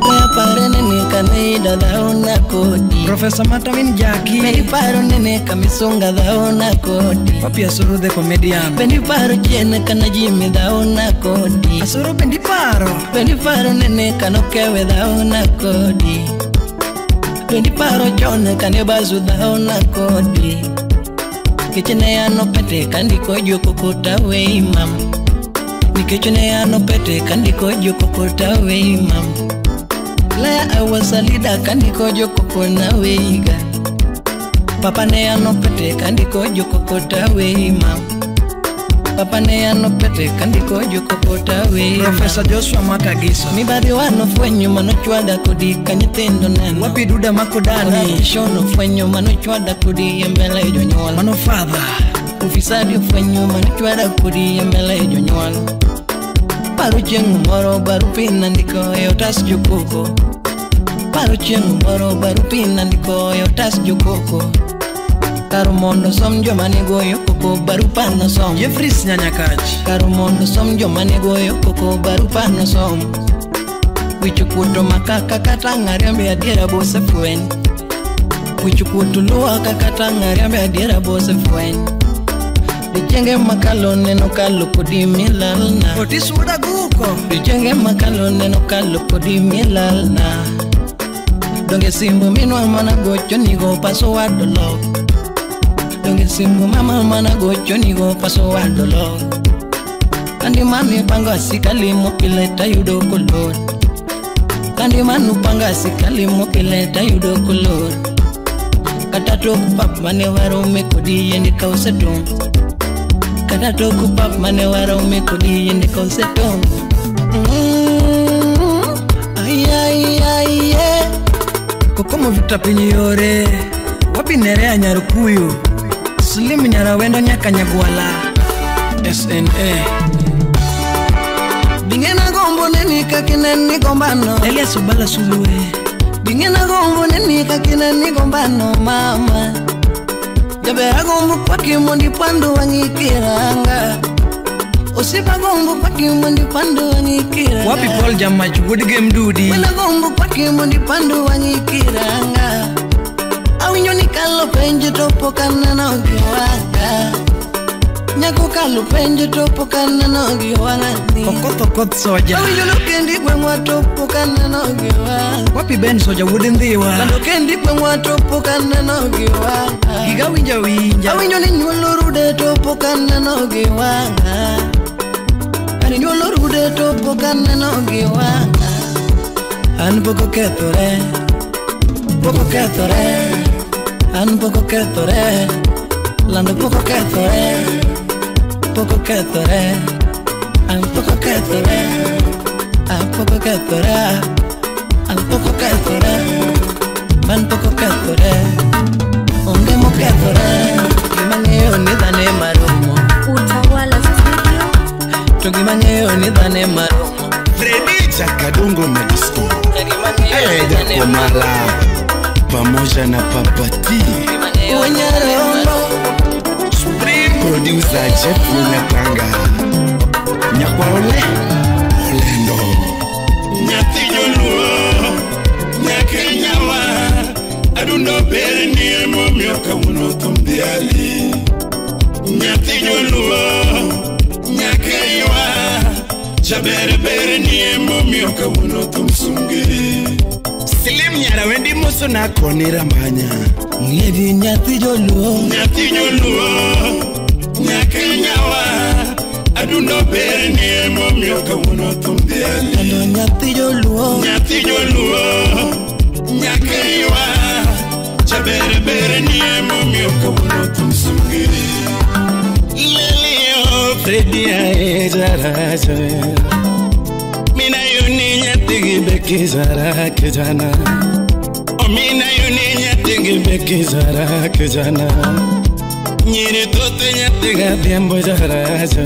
Le apare nene kane ida dhaona kodi. Professor Matamin Jaki. Pendi paro nene kamisunga dhaona kodi. Papi Asuru the comedian. Pendi paro chien kana Jimmy dhaona kodi. Asuru pendi paro. Pendi paro nene kano kewe dhaona kodi. Pendi paro chon kane bazu dhaona kodi. Kichene ano pete kandiko joko kota we imam. Nikechene ano pete kandiko joko kota we imam. Lea awasalida kandiko joko kona weiga. Papa ne ano pete kandiko joko kota we imam. Papa ne ano pete kandiko joko kota we imam. Professor Joshua Makagiso. Mibadhi wano fwenyo manochwada kodi kanyithindo neno. Wapi duda makodani. Corruption ofwenyo manochwada kodi e mbele jonyuol. Mano father. Ufisadi ofwenyo manochwada kodi e mbele jonyuol. Paro chieng' moro barupe nandiko e otas jokoko. Paro chieng' moro barupe nandiko e otas jokoko. Kar mondo som joma ne goyo koko barupa nosom. Jeffries Nyanyakach. Kar mondo som joma ne goyo koko barupa nosom. Wich kuoto makaka kata ng'ariambe adiera bosefweny. Wich kuoto luwaka kata ng'ariambe adiera bosefweny. Dijenge makalo neno kalo kodi milalna. Otis wuda guko. Dijenge makalo neno kalo kodi milalna. Donge simbu minwa mana gocho nigo paso wadolo. Donge simbu mama mana gocho nigo paso wadolo. Kandi mami panga sikali mopile tayudo kolor. Kandi manu panga sikali mopile tayudo kolor. Kata tok pap mane warome kodi yendi kausetung. Kata toku pap mane warome kodi yendi kausetung. Ay ay ay ay. Kokomo Victor Pinyore. Wapi Nerea Nyarukuyu. Slim Nyarawendo Nyakanyagwala. SNA. Bingena gombo neni kakinen ni gombano. Elias Obala Sulue. Bingena gombo neni kakinen ni gombano mama. Jabera gombo kwaki mondi pandu wangikiranga. Osipa gombo kwaki mondi pandu wangikiranga. Wapi Paul Jamach wuod Game Dudi. Wena gombo kwaki mondi pandu wangikiranga. Awinjo ni kalo penjo to pok aneno gi wang'a. Nyako kalo penjo to pok aneno gi wang'a ni. Okoth Okoth Soja. Awinjo no kendi gweng'wa to pok aneno gi wang'a. Wapi Ben Soja wuod Ndhiwa. Lando kendi gweng'wa to pok aneno gi wang'a. Giga winja winja. Awinjo ni nyuolo rude to pok aneno gi wang'a. Ani nyuolo rude to pok aneno gi wang'a. An pok okethore. Pok okethore. An pok okethore. Lando pok okethore. Pok okethore. An pok okethore. An pok okethore. An pok okethore. Man pok okethore. Onge mokethore. Gima ng'eyo ni dhano ema romo. Utawala Studio. To gima ng'eyo ni dhano ema romo. Fredi Chakadongo Madisco. Eda Komala pamoja na Papa T. Supreme Producer Jeff Nyatanga. Nyakwaole Olendo. Nyathi joluo nyakenyawa adundo ber ni emomiyo kawuono thum dhi ali. Chabere bere ni emomiyo kawuono thum sunge. Silim nyara wendi moso na koni rambanya. Ng'edi nyathi joluo. Nyathi joluo Nyakenyawa. Adundo ber ni emomiyo kawuono thum dhiali. Lando nyathi joluo. Nyathi joluo Nyakeiwa. Chabere bere ni emomiyo kawuono thum sunge. Lelio Freddy ae jarajo. Mina yoni nyathi beki zara ke jana. O mina yoni nyathi beki zara ke jana. Nyiri tote nyathi ga diambo jarajo.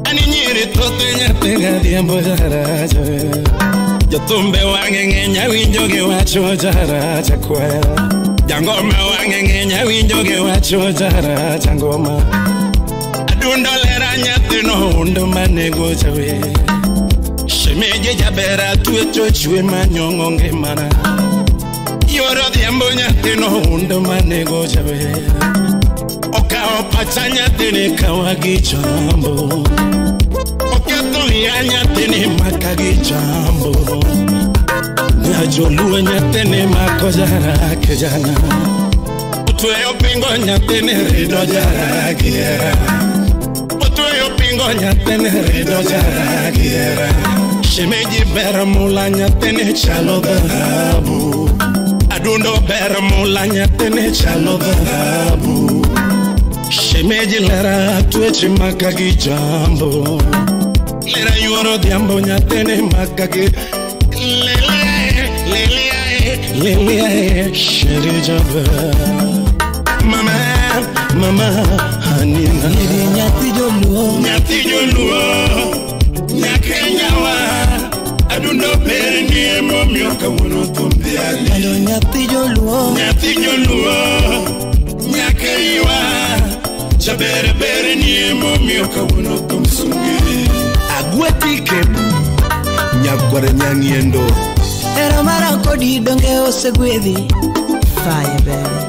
Ani nyiri tote nyathi ga diambo jarajo. Jothumbe wang'e ng'eny awinjo giwacho jaraja kwaya. Jangoma wang'e ng'eny awinjo giwacho jaraja ngoma. Adundo lera nyathino undo manego jawe. Shemeje jabera twecho chwe manyong'o ngimana. Yoro dhiambo nyathino undo manego jawe. Okawo pacha nyathini kawa gi jambo. Oketho iya nyathini maka gi jambo. Nyajoluo nyathini mako jara ke jana. Otweyo pingo nyathini rido jara gi hera. Otweyo pingo nyathini rido jara gi hera. Shemeji ber mula nyathini chalo dhahabu. Adundo ber mula nyathini chalo dhahabu. Shemeji lera tweche maka gi jambo. Lera yuoro dhiambo nyathini maka gi lele lele lele sheri jaba. Mama mama hanina. Ng'edi nyathi joluo. Nyathi joluo Nyakenyawa. Adundo ber ni emomiyo kawuono thum dhiali. Lando nyathi joluo. Nyathi joluo Nyakeiwa. Chabere bere ni emomiyo kawuono thum sunge. Agweti kebu nyakwar nyang'iendo. Hera mara kodi donge osegwedhi. Fire baby.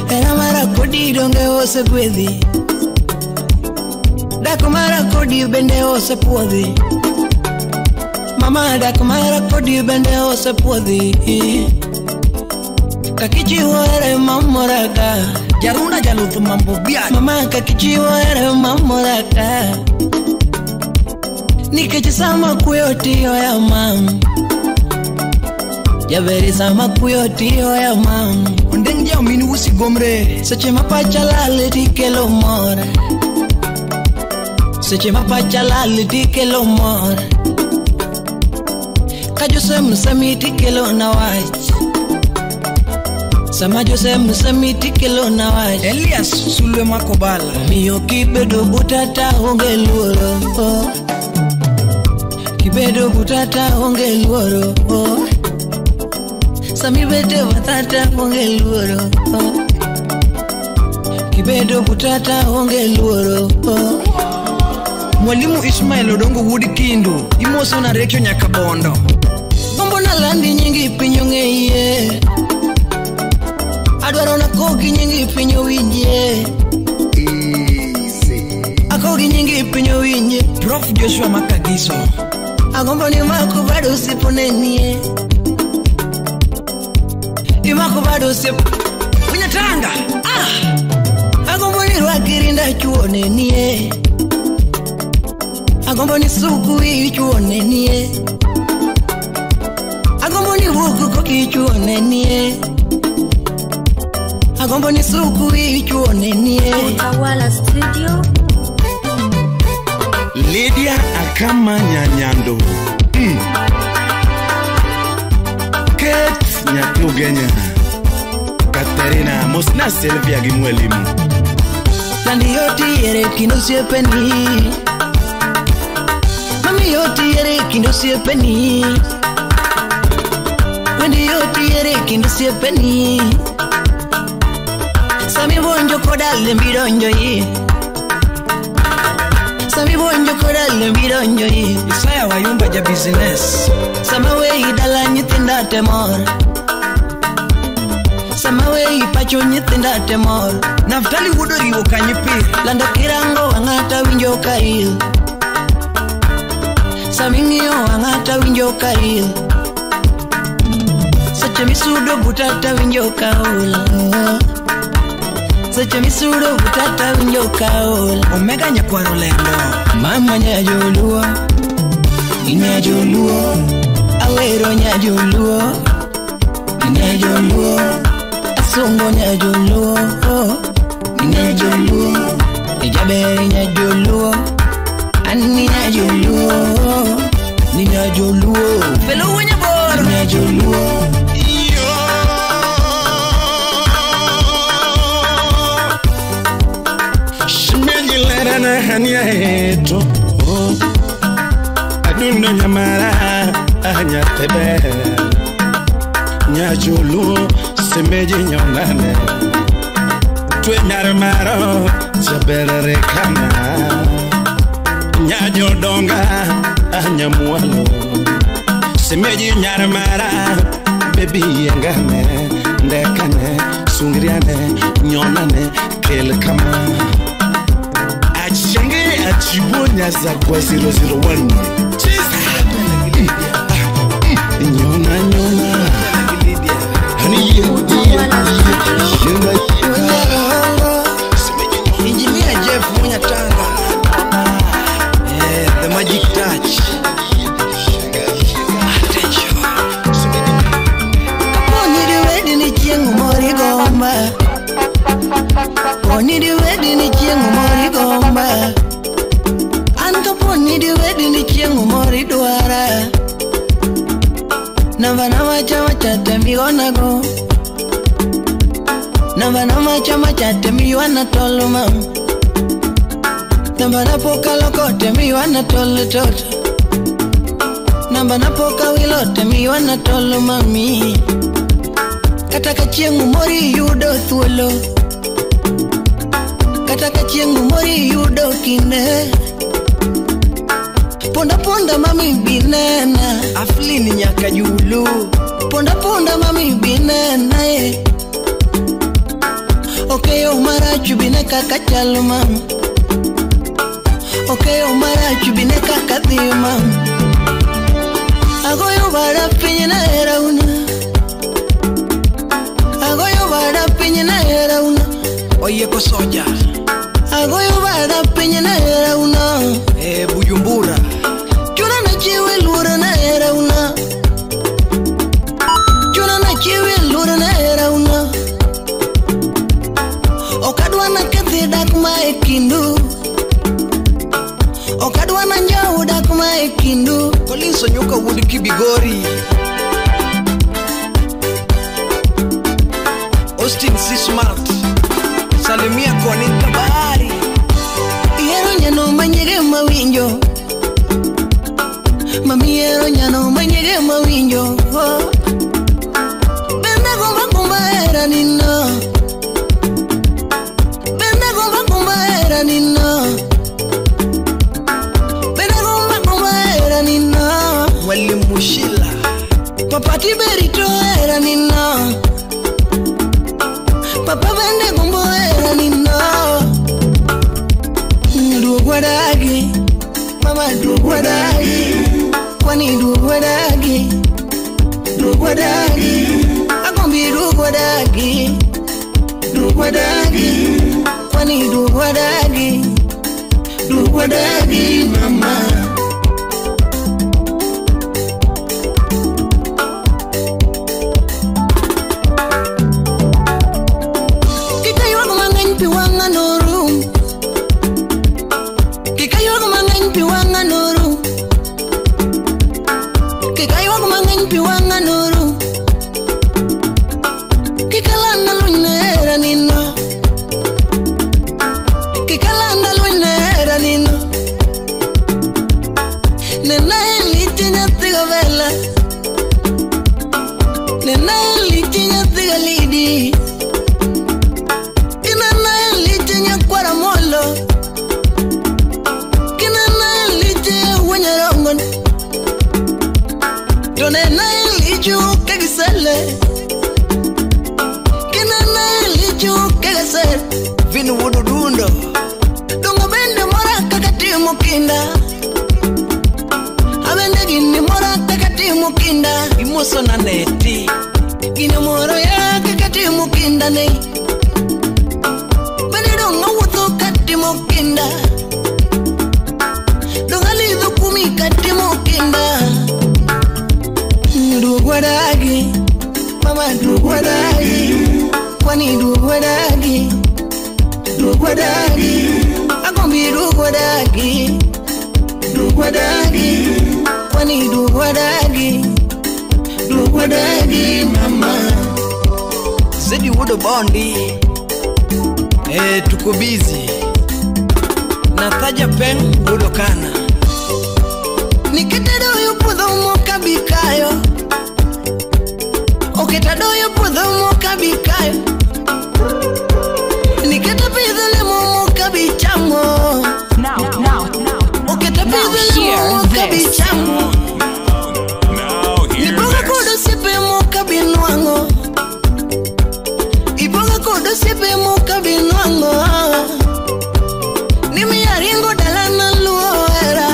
Hera mara kodi donge osegwedhi. Dak mara kodi bende osepuodhi. Mama dak mara kodi bende osepuodhi. Kakichiwo here mamoraka. Jaruna jaluth mambo biak. Mama kakichiwo here mamoraka. Nikech sama kuyo tiyo ya mam. Jaberi sama kuyo tiyo ya mam. Ondeng ja ominu usi gomre. Seche ma pacha lal tikelo mor. Seche ma pacha lal tikelo mor. Ka Jose Msami tikelo na wach. Sama Jose Msami tikelo na wach. Elias Sulwe Makobala. Miyo kibedo butata onge luoro. Kibedo butata onge luoro. Sami bete batata onge luoro. Kibedo butata onge luoro. Mwalimu Ismail Odongo wuod Kindu. Imoso na Recho nyaka Bondo. Gombo na landi nyingi piny ong'eye. Adwaro na kogi nyingi piny owinje. Akogi nyingi piny owinje. Prof Joshua Makagiso. Agombo ni mako bado osiep onenie. Imako bado osiep. Unyatanga. Ah! Agombo ni rwaki rinda chuo nenie. Agombo ni suku ichuo nenie. Agombo ni wuku koki chuo nenie. Agombo ni suku ichuo nenie. Utawala Studio. Lydia Akama Nyanyando. Kate nyathi Ugenya. Katerina Mosna Sylvia gi mwalimu. Landi yotiere kind osiepeni. Mami yotiere kind osiepeni. Wendi yotiere kind osiepeni. Sami bonjo koda lembi donjo yi. Sami bonjo koda lembi donjo yi. Isaya Wayumba ja business. Sama wei dala nyithinda te mor. Sama wei pacho nyithinda te mor. Naftali wuod oriwo kanyi pir. Lando kirango wang'ata winjo ka il. Saming'iyo wang'a tawinjo ka il. Seche misudo buta tawinjo ka ol. Seche misudo buta tawinjo ka ol. Omega nyakwaro lendo. Mama nyajoluo, nyajoluo, awero nyajoluo, nyajoluo, asungo nyajoluo, nyajoluo, ijaber nyajoluo, an nyajoluo, nyajoluo, Beluwo nyabor, nyajoluo. Shimejilera hania eto adundo nyamara anyatebe nyajoluo semeji nyonane twe nyarmaro jaberere kana nyajodonga anyamualo semeji nyarmara bebi yengane ndekane sungriane nyonane kel kama Achenge achibonya za kwa 001. Nyona nyona. Hani ye ye ye. Engineer Jeff Munyatanga. The magic touch. Attention. Poni di wedi ni chieng' mori gomba. Poni di wedi ni chieng' mori gomba. An ka poni di wedi ni chieng' mori dwara. Namba nama chama chate migonago. Namba nama chama chate miwana tolo mam. Namba napoka lokote miwana tolo toto. Namba napoka wilote miwana tolo mami. Kata ka chieng' mori yudo thuolo. Kata ka chieng' mori yudo kinde. Ponda ponda mami binena. Aflini nyaka julu. Ponda ponda mami binena eh. Okeyo marach bine kaka chalo mam. Okeyo marach bine kaka dhi mam. Agoyo bara piny na hera una. Agoyo bara piny na hera una. Oyieko soja. Agoyo bara piny na hera una. Bujumbura. Chuna na chiwe luoro na hera una. Chuna na chiwe luoro na hera una. Okadwa na kethi dak ma e kindu. Okadwa na njau dak ma e kindu. Collins Onyuka wuod Kibigori. Austin C. Smart. Salimia koni kabari. Ihero nyano manyege mawinjo. Mami ihero nyano manyege mawinjo. Bende gomba gomba hera nino. Bende gomba gomba hera nino. Bende gomba gomba hera nino. Mwalimu Shila. Papa Tiberito hera nino. Papa bende gombo hera nino. Duog wadagi, mama duog wadagi, kwani duog wadagi, duog wadagi, agombi duog wadagi, duog wadagi, kwani duog wadagi, duog wadagi mama. Kikaywago mang'eny pi wang'a norum. Kikaywago mang'eny pi wang'a norum. Kikaywago mang'eny pi wang'a norum. Kikalanda luny ne hera nino. Kikalanda luny ne hera nino. Nena eliche nyathi gavela. Nena eliche nyathi galidi. Kinena eliche nyakwara molo. Kinena eliche wenyarongon. To nena eliche ukegisele. Kinena eliche ukegisele. Vinu wududundo. Dongo bende mora kaka timo kinda. katimo kinda Imoso na neti Gino moro yake katimo kinda ne Bende dong' awuotho katimo kinda Dong' alidho kumi katimo kinda Duog wadagi, mama duog wadagi Kwani duog wadagi, duog wadagi Agombi duog wadagi, duog wadagi Kwani duog wadagi, duog wadagi mama Zedi wuodo bondi tuko busy Nathaja Peng wuodo kana Nikete doyo puodho mokabikayo Oketa doyo puodho mokabikayo Niketa pidho lemo mokabichamo Oketa pidho lemo mokabichamo Iboga kod osiepe mokabinwang'o Iboga kod osiepe mokabinwang'o Nimiya ringo dalana luo hera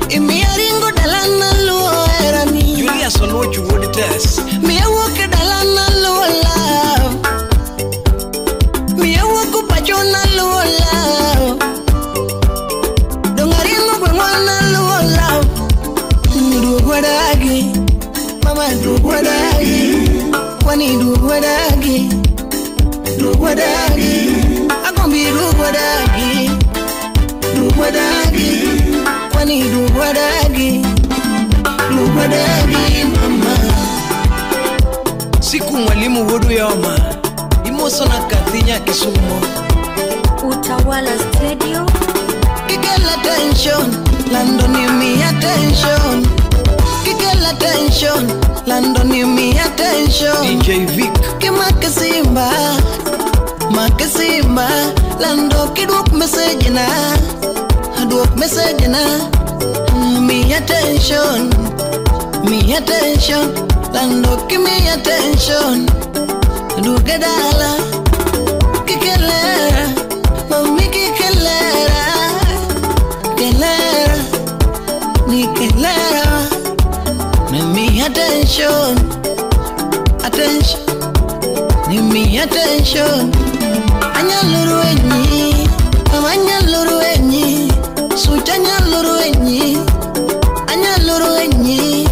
Imiya ringo dalana luo hera ni Julius Oluoch wuod Tess Miya wuok e dalana luo love Miya wuok pacho na luo love Dong' aringo gweng'wa na luo love Duog wadagi, mama duog wadagi Kwani duog wadagi, duog wadagi Agombi duog wadagi, duog wadagi Kwani duog wadagi, duog wadagi mama Siku mwalimu wuod Uyoma Imoso na Kathinya Kisumo Utawala Studio Kikela tension, Lando ni mi attention Kikela tension, Lando ni mi attention DJ Vic Kimake simba, make simba Lando kiduok message na, duok message na Mi attention, mi attention Lando ki mi attention Duoge dala, kikelera Mami kikelera, kelera Ni kelera Mi attention, attention Ni mi attention Anyaluru enyi, mama anyaluru enyi Sucha anyaluru enyi, anyaluru enyi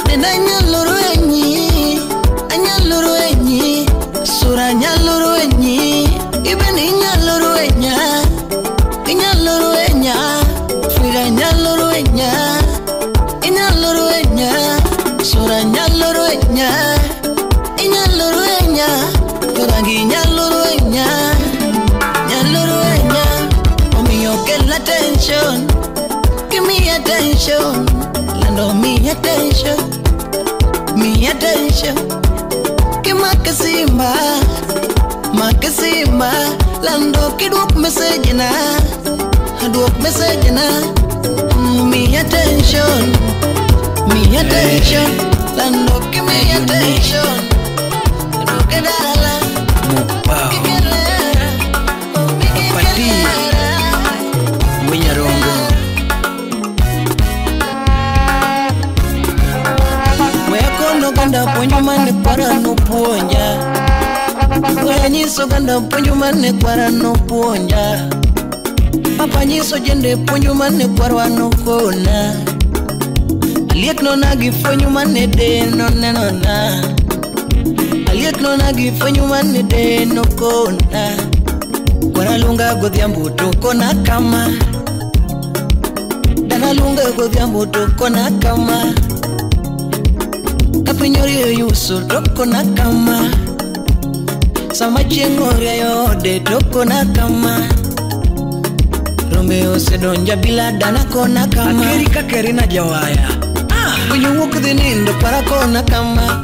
Nena anyaluru enyi, anyaluru enyi Sura anyaluru enyi, ibeni anyaluru enya Anyaluru enya, Frida anyaluru enya Anyaluru enya, Sura anyaluru enya Anyaluru enya, Torangi anyaluru enya Anyaluru enya Omiyo kel attention, give me attention Lando me attention, me attention Kimake simba, make simba Lando kiduok message na, duok message na Me attention, me attention Lando give me attention Duoke dala, Mopao kikelera Pati Mwenyarongo Wekono ganda puonjo mane kwara nopuonja Weya nyiso ganda puonjo mane kwara nopuonja Papa nyiso jende puonjo mane kwarwa nokona Aliek nona gi fwenyo mane de nonenona Aliek nona gi fwenyo mane de nokona Kwara luonga godhiambo to kona kama Dana luonga godhiambo to kona kama Ka piny orieyo yuso to kona kama Sama chieng' orieyo ode to kona kama Rombe osedonja bila dana kona kama Akeri kakeri na jawaya Winyo wuok dhi nindo kwara kona kama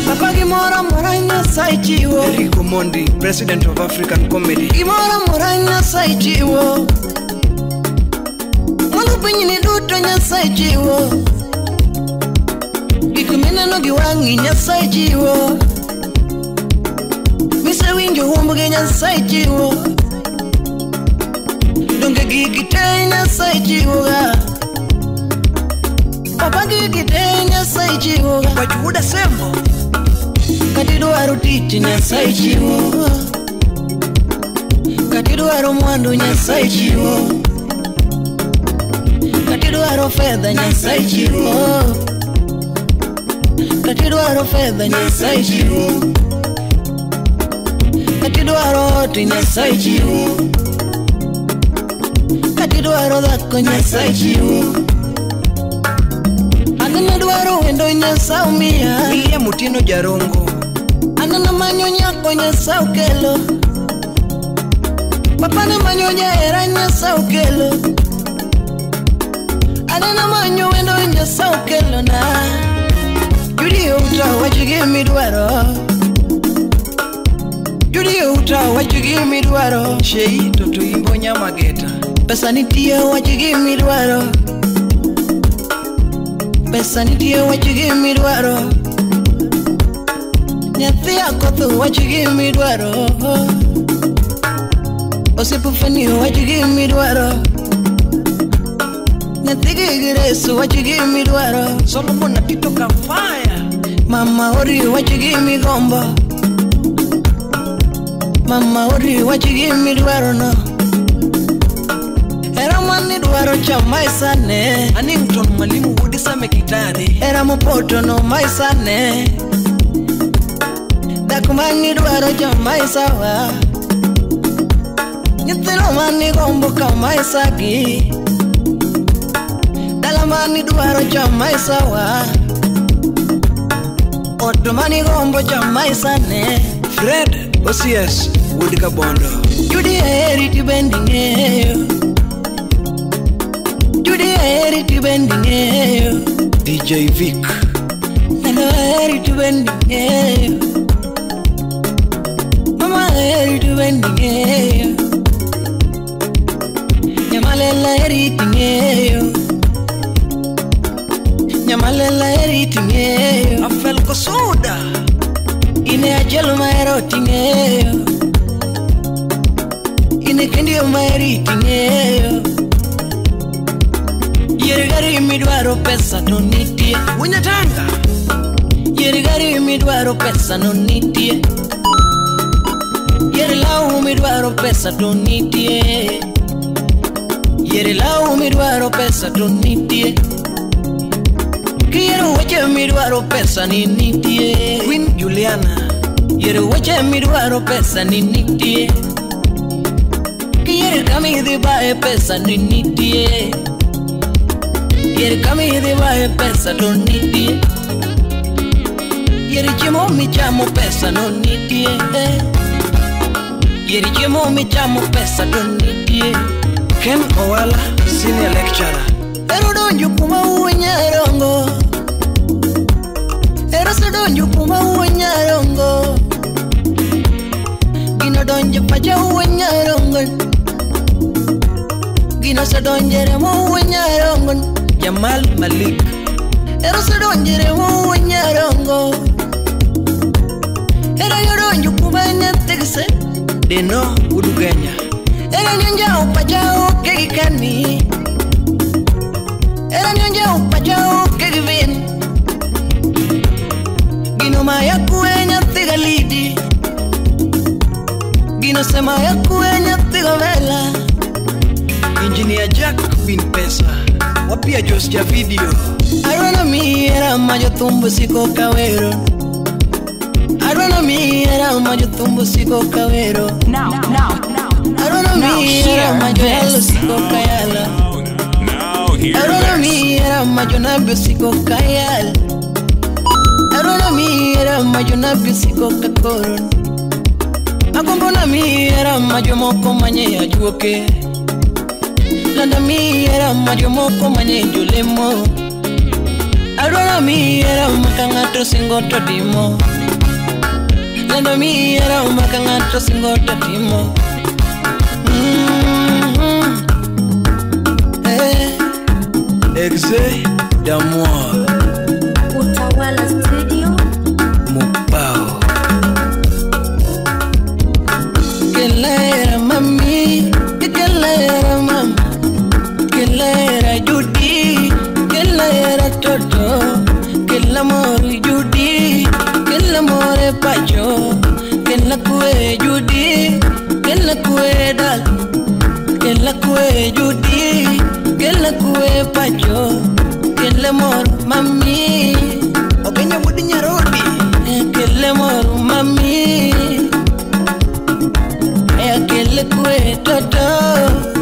Papa gimoro amora Nyasaye chiwo Eric Omondi, President of African Comedy Gimoro amora Nyasaye chiwo Mwandu pinyni duto Nyasaye chiwo Gik mineno gi wang'i Nyasaye chiwo Misewinjo humbgi Nyasaye chiwo Donge gigi te Nyasaye chiwoga Magi gite Nyasaye chiwo. Wachuda sembo. Katidwaro tich Nyasaye chiwo. Katidwaro mwandu Nyasaye chiwo. Katidwaro fedha Nyasaye chiwo. Katidwaro fedha Nyasaye chiwo. Katidwaro ot Nyasaye chiwo. Katidwaro dhako Nyasaye chiwo. Anana dwaro wendo Nyasaye omiya. William Otieno Jarongo. Anana manyo nyako Nyasaye okelo. Papa ne manyo jahera Nyasaye okelo. Anana manyo wendo Nyasaye okelo na. Judy outa wach gimidwaro. Judy outa wach gimidwaro. Shei toto imbo Nyamageta. Pesa nitie wach gimidwaro. Pesa nitie wach gimidwaro. Nyathi akotho wach gimidwaro. Osiepo Fani wach gimidwaro. Nyathi gi Grace wach gimidwaro. Solomon Atito Kamfaya. Mama ori wach gimigombo. Mama ori wach gimidwaro no. Era mani dwaro cha maisane. Anington Mwalimu Wudi Same Kitare. Era mopoto no maisane. Dak mani dwaro cha maisawa. Nyithindo mani gombo ka maisagi. Dala mani dwaro cha maisawa. Ot mani gombo cha maisane. Fred OCS Wudi Kabondo. Judy aheri tibendi ng'eyo. Judy aheri tibendi ng'eyo. DJ Vic. Nano aheri tibendi ng'eyo. Mama aheri tibendi ng'eyo. Nyamalela aheri ting'eyo. Nyamalela aheri ting'eyo. Afel Kosoda. Ine achiel mahero ting'eyo. Ine kendi maheri ting'eyo. Yier gari midwaro pesa to nitie. Wunyatanga. Yier gari midwaro pesa no nitie. Yier law midwaro pesa to nitie. Yier law midwaro pesa to nitie. Kiyiero weche midwaro pesa ni nitie. Queen Juliana. Yiero weche midwaro pesa ni nitie. Kiyiero kama idhi baye pesa ni nitie. Yier kama idhi baye pesa to nitie. Yier chiemo michamo pesa no nitie. Yier chiemo michamo pesa to nitie. Ken Owala, senior lecturer. Ero donjo kuma wuo nyarongo. Ero osedonjo kuma wuo nyarongo. Gino donjo pacha wuo nyarongo. Gino osedonjo e remo wuo nyarongo. Jamal Malik. Ero osedonjo e remo wuo nyarongo. Ero yodonjo kuma nyathigse. Deno Udugenya. Ero nyonjao pacha oke gi kani. Ero nyonjao pacha oke gi vin. Gino maya kwe nyathi galidi. Gino semaya kwe nyathi govela. Engineer Jack Bin Pesa. Wapia Jos ja video. Arwano miera majothumbo siko kawero. Arwano miera majothumbo siko kawero. Now, now, now. Arwano miera majoyalo siko kayala. Now hear Arwano this. miera majonabio siko kayala. Arwano miera majonabio siko kakoro. Agombo na miera majomoko manye ajuoke. Landa miera majomoko manye jolemo. Arwano miera makang'ato singo to timo. Landa miera makang'ato singo to timo. Eh. Exe d'amour. Utawala Studio. Mopao. Kelera mami, kelera mama, kelera Judy, kelera Toto. mami Ogenyo wuod Nyarodi Kele mor mami Kele kwe toto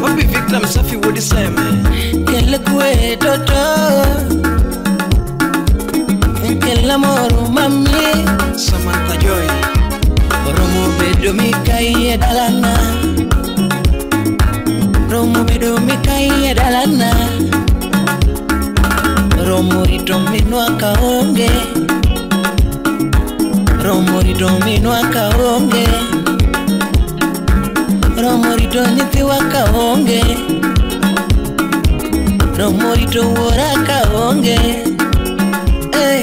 Wapi Victor Msafi wuod Seme Kele kwe toto Kele mor mami Samantha Joy Romo bedo mikai e dalana Romo bedo mikai e dalana Romo rito minwa kaonge Romo rito minwa kaonge Romo rito nyithiwa kaonge Romo rito wuora kaonge Hey,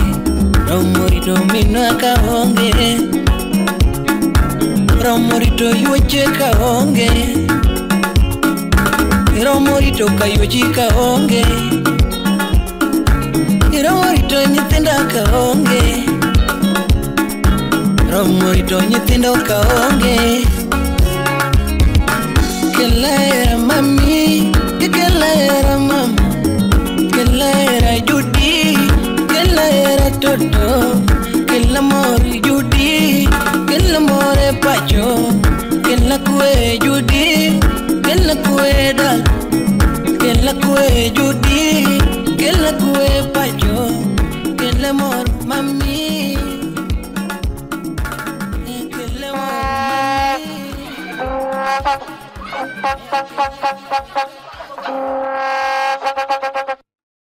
Romo rito minwa kaonge Romo rito yuoche kaonge Romo rito kayuochi kaonge Romo rito nyithindo kaonge Romo rito nyithindo kaonge Kelera mami, kelera mama Kelera Judy, kelera Toto Kela mor Judy, kela more pacho Kela kwe Judy, kela kwe dal Kela kwe Judy, kela kwe pacho Kela mor mami Kela mor mami.